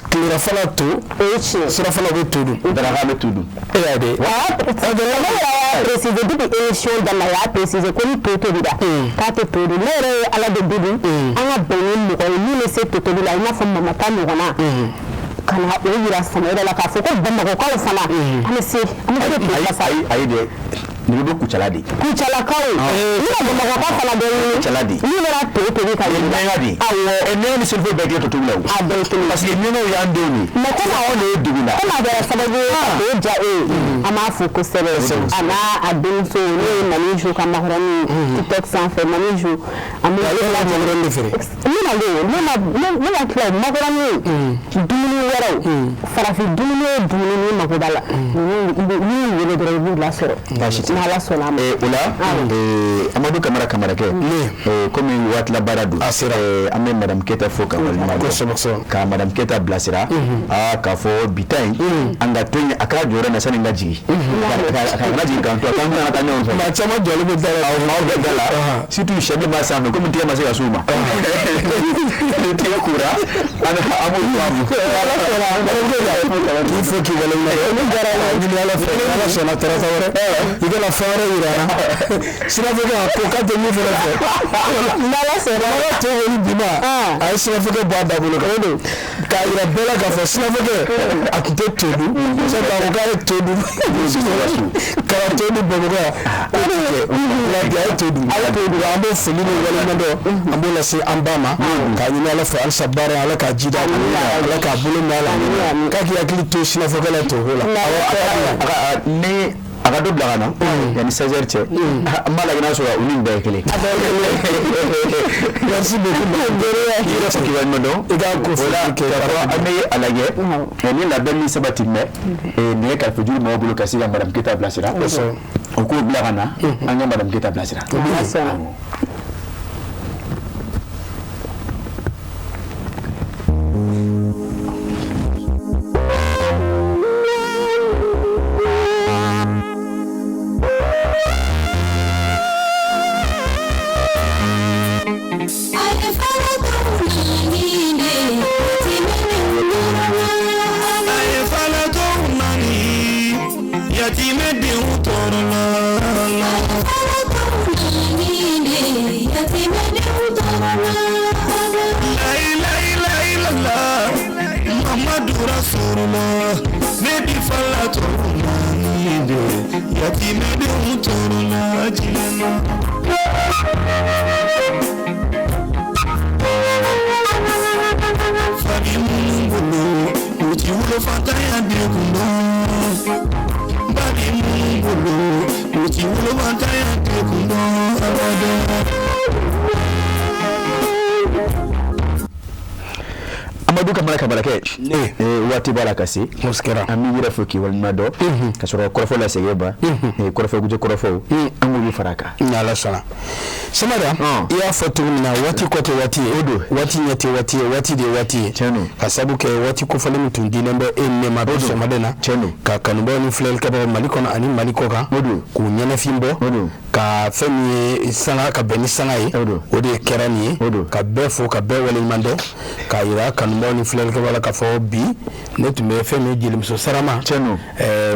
tilelafana to, O ye tiɲɛ. surafana bɛ to dun. Daraka bɛ to dun. E y'a de. Sama yɛrɛ y'a préciser depuis émission daminɛ, a y'a préciser ko ni to tobira k'a tɛ to dun. Ne yɛrɛ ye ala de deli, an ka bɛn ni mɔgɔ ye min bɛ se to tobi la, i n'a fɔ Mamata ɲɔgɔnna, ka na o yira sama yɛrɛ la k'a fɔ ko Bamakɔkaw fana an bɛ se, an bɛ se to kasa. Ayi ayi dɛ, nin bɛ Kucala de. Kucalakaw ni ka Bamakɔkaw fana bɛ ɲini Kucala de. min bɛna to tobi ka yira. Nɛgɛ de. Awɔ. Ɛ, nɛgɛ ni selifo bɛɛ kelen to tobi la o. A bɛɛ ye kelen. Parce que nɛgɛw y'an denw de ye. Mais komi Anw de ye dugu la. komi a kɛra sababu ye ka to diya e ye, an b'a fo kosɛbɛ, a n'a a denmuso n'o ye Mami Ju ka makɔrɔni TikTok sanfɛ, Mami Ju, an bɛ Ale fana makɔrɔni de feere. Ne ma ne ma ne ma tila makɔrɔni, dumuni wɛrɛw, farafin dumuni o dumuni n'i mako b'a la, n'i y'u wele dɔrɔn i b'u lasɔrɔ. Baasi tɛ. N'Ala sɔnna a ma. O la, Amadu Kamara Kamarakɛ, komi waati la baara don, A sera. An bɛ madame Keyita fo ka waleɲuman dɔn. Kosɛbɛ kosɛbɛ. Ka madame Keyita bilasira, aa k'a fɔ bi ta in, an ka to yen, a k'a jɔyɔrɔ na sani n ka jigin. A kana jigin k'an to, a k'an ka taa ɲɔgɔn fɛ. Maa caman jɔlen bɛ da la. Awɔ, maaw bɛ da la, surtout sɛ min b'a sanfɛ, komi tigɛ ma se ka s'u ma. Ni tigɛ kura, an b'o faamu. K'i fo k'i waleɲuman dɔn. Ɲini Ala fɛ, ni Ala sɔnna tarata wɛrɛ i kana fɛn wɛrɛ yira an na. Sinafɔkɛ a ko k'a tɛ min fana fɛ. N'Ala sɔnna. Ala to wuli bi ma, a ye sinafɔkɛ bɔ a dabolo kan k'a yira bɛɛ la k'a fɔ sinafɔkɛ a tun tɛ to dun, sabu a ko k'a ye to dun ka na to dun Bamakɔ yan, o tɛ kɛ. Nka bi a ye to dun. An b'o foli ni waleɲuman dɔn, an b'o lase an ba ma, k'a ɲini Ala fɛ halisa baara in Ala k'a ji d'a ma, Ala k'a bolo mɛn a la, k'a k'i hakili to sinafɔkɛ la toko la. A ka ni a ka dɔ bila ka na yanni 16 heures cɛ, n b'a lajɛ n'a sɔrɔ u ni nin bɛɛ ye kelen. Merci beaucoup. I yɛrɛ fo k'i waleɲuman dɔn. I ka ko O la foli kɛ. k'a fɔ an bɛ a lajɛ ni labɛn min sabati mɛ nɛgɛ kalifa juru mɔgɔw bolo ka se ka madame Keyita bilasira, o k'o bila ka na an ka madame Keyita bilasira. N'Ala sɔnna. A ye falatɔw nani, yatimɛ denw tɔɔrɔla. Layilayilayilala, Mamadu Rasulula, ne bi falatɔw nani de, yatimɛ denw tɔɔrɔla diɲɛ na. Fa bɛ minnu bolo, u ti wolofatanya degun dɔn. Ba bɛ minnu bolo, u ti wolofatanya degun dɔn abada. Amadu Kamara Kamarakɛ, waati b'a la ka se. Kɛra. An b'i yɛrɛ fo k'i waleɲuman dɔn, ka sɔrɔ kɔrɔfɔ lasegin ba kɔrɔfɔ gujɛ kɔrɔfɔw, an k'olu fara a kan. Ni Ala sɔnna. Samara, i y'a fɔ cogo min na, waati kɔ tɛ waati ye. O don. Waati ɲɛ tɛ waati ye, waati de ye waati ye. Tiɲɛ don. Ka sabu kɛ waati kofɔlen min tun dilen bɛ e ni ne ma bi sɔgɔmada in na. Tiɲɛ don. Ka kanubaaw ni filɛlikɛbagaw Mali kɔnɔ ani Mali kɔ kan. O don. K'u ɲɛnafin bɔ. O don. Ka fɛn min ye sanga ka bɛn ni sanga ye. O don. O de kɛra nin ye. O don. Ka bɛɛ fo ka bɛɛ waleɲuman dɔn, k'a yira kanubaaw ni filɛlikɛbagaw la k'a fɔ bi ne tun bɛ fɛn min ye jelimuso Sarama. Tiɲɛ don.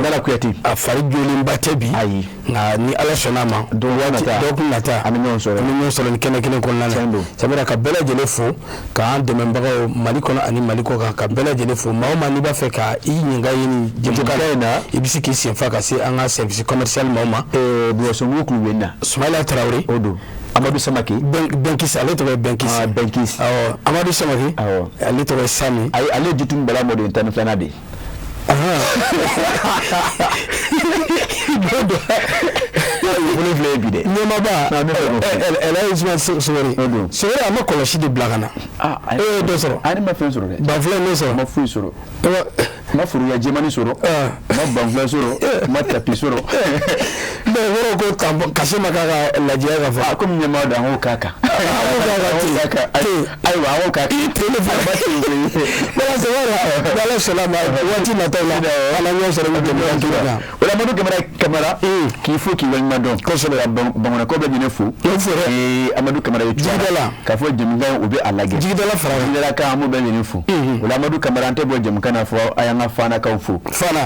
Nala Kuyate. A fari jolenba tɛ bi. Ayi. Nka ni Ala sɔnna a ma. Dɔgɔkun nata. Dɔgɔkun nata. An bɛ ɲɔgɔn sɔrɔ. An bɛ ɲɔgɔn sɔrɔ nin kɛnɛ kelen kɔnɔna na. Tiɲɛ don. Sabula ka bɛɛ lajɛlen fo, k'an dɛmɛbagaw Mali kɔnɔ ani Mali kɔ kan, ka bɛɛ lajɛlen fo. Maa o maa n'i b'a fɛ ka i ɲininka ye nin jɛmukan in na, i bɛ se k'i senfa ka se an ka service commercial maaw ma. Bɔsɔnbugu Kulubali na. Sumayila Tarawele. O don. Amadu Samake. Benkis, ale tɔgɔ ye Benkis. Ah, Benkis. Awɔ, Amadu Samake. Awɔ. Ale tɔgɔ ye Sami. Ayi, ale ye Jitun Bala mɔden 12nan de ye. Bolo filɛ ye bi dɛ. Ɲɛmaba. Ah, ne fɛ k'o fɔ. Ɛlɛ Usman Sogore. O don. Sogore, a ma kɔlɔsi de bila ka na. Ah, E ye dɔ sɔrɔ. A ne ma fɛn sɔrɔ dɛ. Banfula ye min sɔrɔ. N ma foyi sɔrɔ. N ma foroya jɛmani sɔrɔ. N ma banfula sɔrɔ. N ma tapi sɔrɔ. Mais Yɔrɔ ko tampon cachet ma k'a ka lajɛ ka fɔ. A komi ɲɛmaa don, an k'o k'a kan. An k'o k'a kan ten. Ayiwa, an k'o k'a kan. I ten de fana. Voilà, c'est vrai. N'Ala sɔnna ma, waati nataw la, ala ɲɔgɔn sɔrɔ ni jɛmukan kelen kan. O la, Amadu Kamara, k'i fo, k'i waleɲuman dɔn. Kosɛbɛ. Ka Bamakɔ bɛɛ lajɛlen fo. K'o fo dɛ. Amadu Kamara ye Jigidala. K'a fɔ jɛmukan, u bɛ a lajɛ. Jigidala fara kan. Jigidala kan, an b'o bɛɛ lajɛlen fo. O la, Amadu Kamara, an tɛ bɔ jɛmukan na fɔ a y'an ka Fanakaw fo. Fana.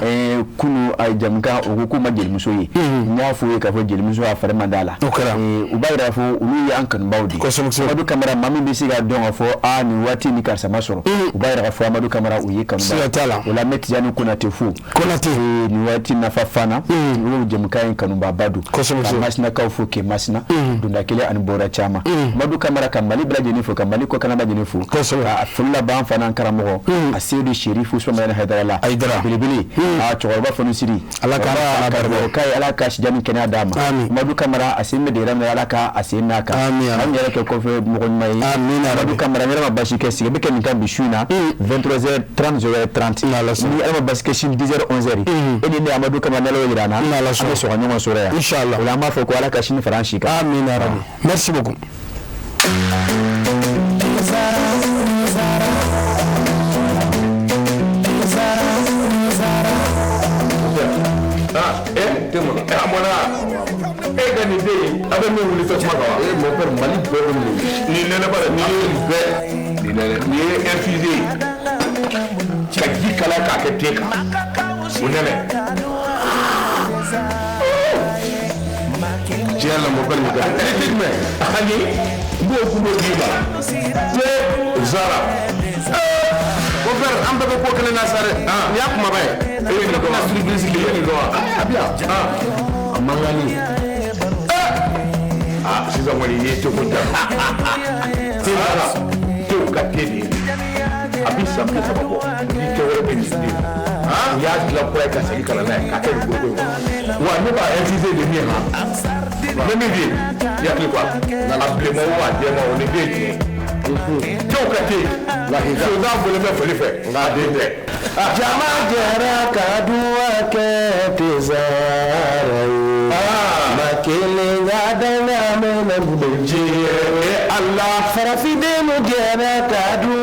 Kunu a ye jɛmukan, o ko k'u ma jelimuso ye. N y'a f'u ye k'a fɔ jelimuso a fari man d'a la. O kɛra. U b'a yira k'a fɔ olu y'an kanubaw de ye. Kosɛbɛ. Amadu Kamara, maa min bɛ se k'a dɔn k'a fɔ aa nin waati ni karisa ma sɔrɔ. U b'a yira k'a fɔ Amadu Kamara, u ye kanubaw. Siga t'a la. O la, n bɛ Tijani Konate fo. Konate. Nin waati nafa fana. Olu jɛmukan in kanubaaba don. Kosɛbɛ. Ka Masinakaw fo, ke Masina. Donda kelen ani bɔra caman. Amadu Kamara, ka Mali bɛɛ lajɛlen fo, ka Mali kɔkanna bɛɛ lajɛlen fo. Kosɛbɛ. Ka foli laban fana karamɔgɔ. A Seyidu Serifu Usumani Hayidara la. Hayidara. Belebele. A cɛkɔrɔba fɔnisiri. Ala k'a fana barika. K'a ye Ala ka sijan ni kɛnɛya d'a ma. Amin. Amadu Kamara, a sen bɛ degera min na, Ala ka a sen n'a kan. Amin. An yɛrɛ kɛ kɔfɛ mɔgɔ ɲuman ye. Amin. Amadu Kamara, n yɛrɛ ma basi kɛ, sigi bɛ kɛ nin kan bi su in na. 23h30, 0h30. N'Ala sɔnna. Ni Ala ma basi kɛ, sini 10h, 11h. E ni ne Amadu Kamara, n'Ala y'o jira an na. N'Ala sɔnna. An bɛ sɔn ka ɲɔgɔn sɔrɔ yan. Inchallah. O la, an b'a fɔ ko Ala ka sini fara an si kan. Amin ya Rabbi. Merci beaucoup. A mɔna e ka nin den in, a bɛ min wuli tasuma kan wa? E mon père, Mali bɛɛ bɛ nin. Nin nɛnɛ ba dɛ, nin ye bɛɛ, nin nɛnɛ, nin ye infusé ye ka ji kala k'a kɛ te kan, o nɛnɛ. Tiɲɛ la, mon père, nin ka di. E tɛ jumɛn ani n b'o gundo d'i ma te Zara. Mon père, an bɛɛ bɛ ko kelen na sa dɛ. Nin y'a kumaba ye. E ye nin dɔn wa? Surprise. E ye nin dɔn wa? A bi yan. A mankanni. Ah, sisan kɔni i ye teko ja. Te Zara, tew ka te de ye. A bi san 30 bɔ, ni tɛ wɛrɛ bɛ nin den. U y'a dilan kura ye ka segin ka na n'a ye k'a kɛ nin foroko in kɔnɔ. Wa ne b'a infusé de min han. N bɛ min f'i ye, i hakili to a la. A bilenman o, a jɛman o, nin den ye tiɲɛ ye. Tew ka te. Soda bɔlen bɛ foli fɛ, nka a den tɛ. Jama jɛra ka duwa kɛ tezara ye. Ma kelen ka danga mɛnɛ bolo Diɲɛ Ala farafindenw jɛra ka duwa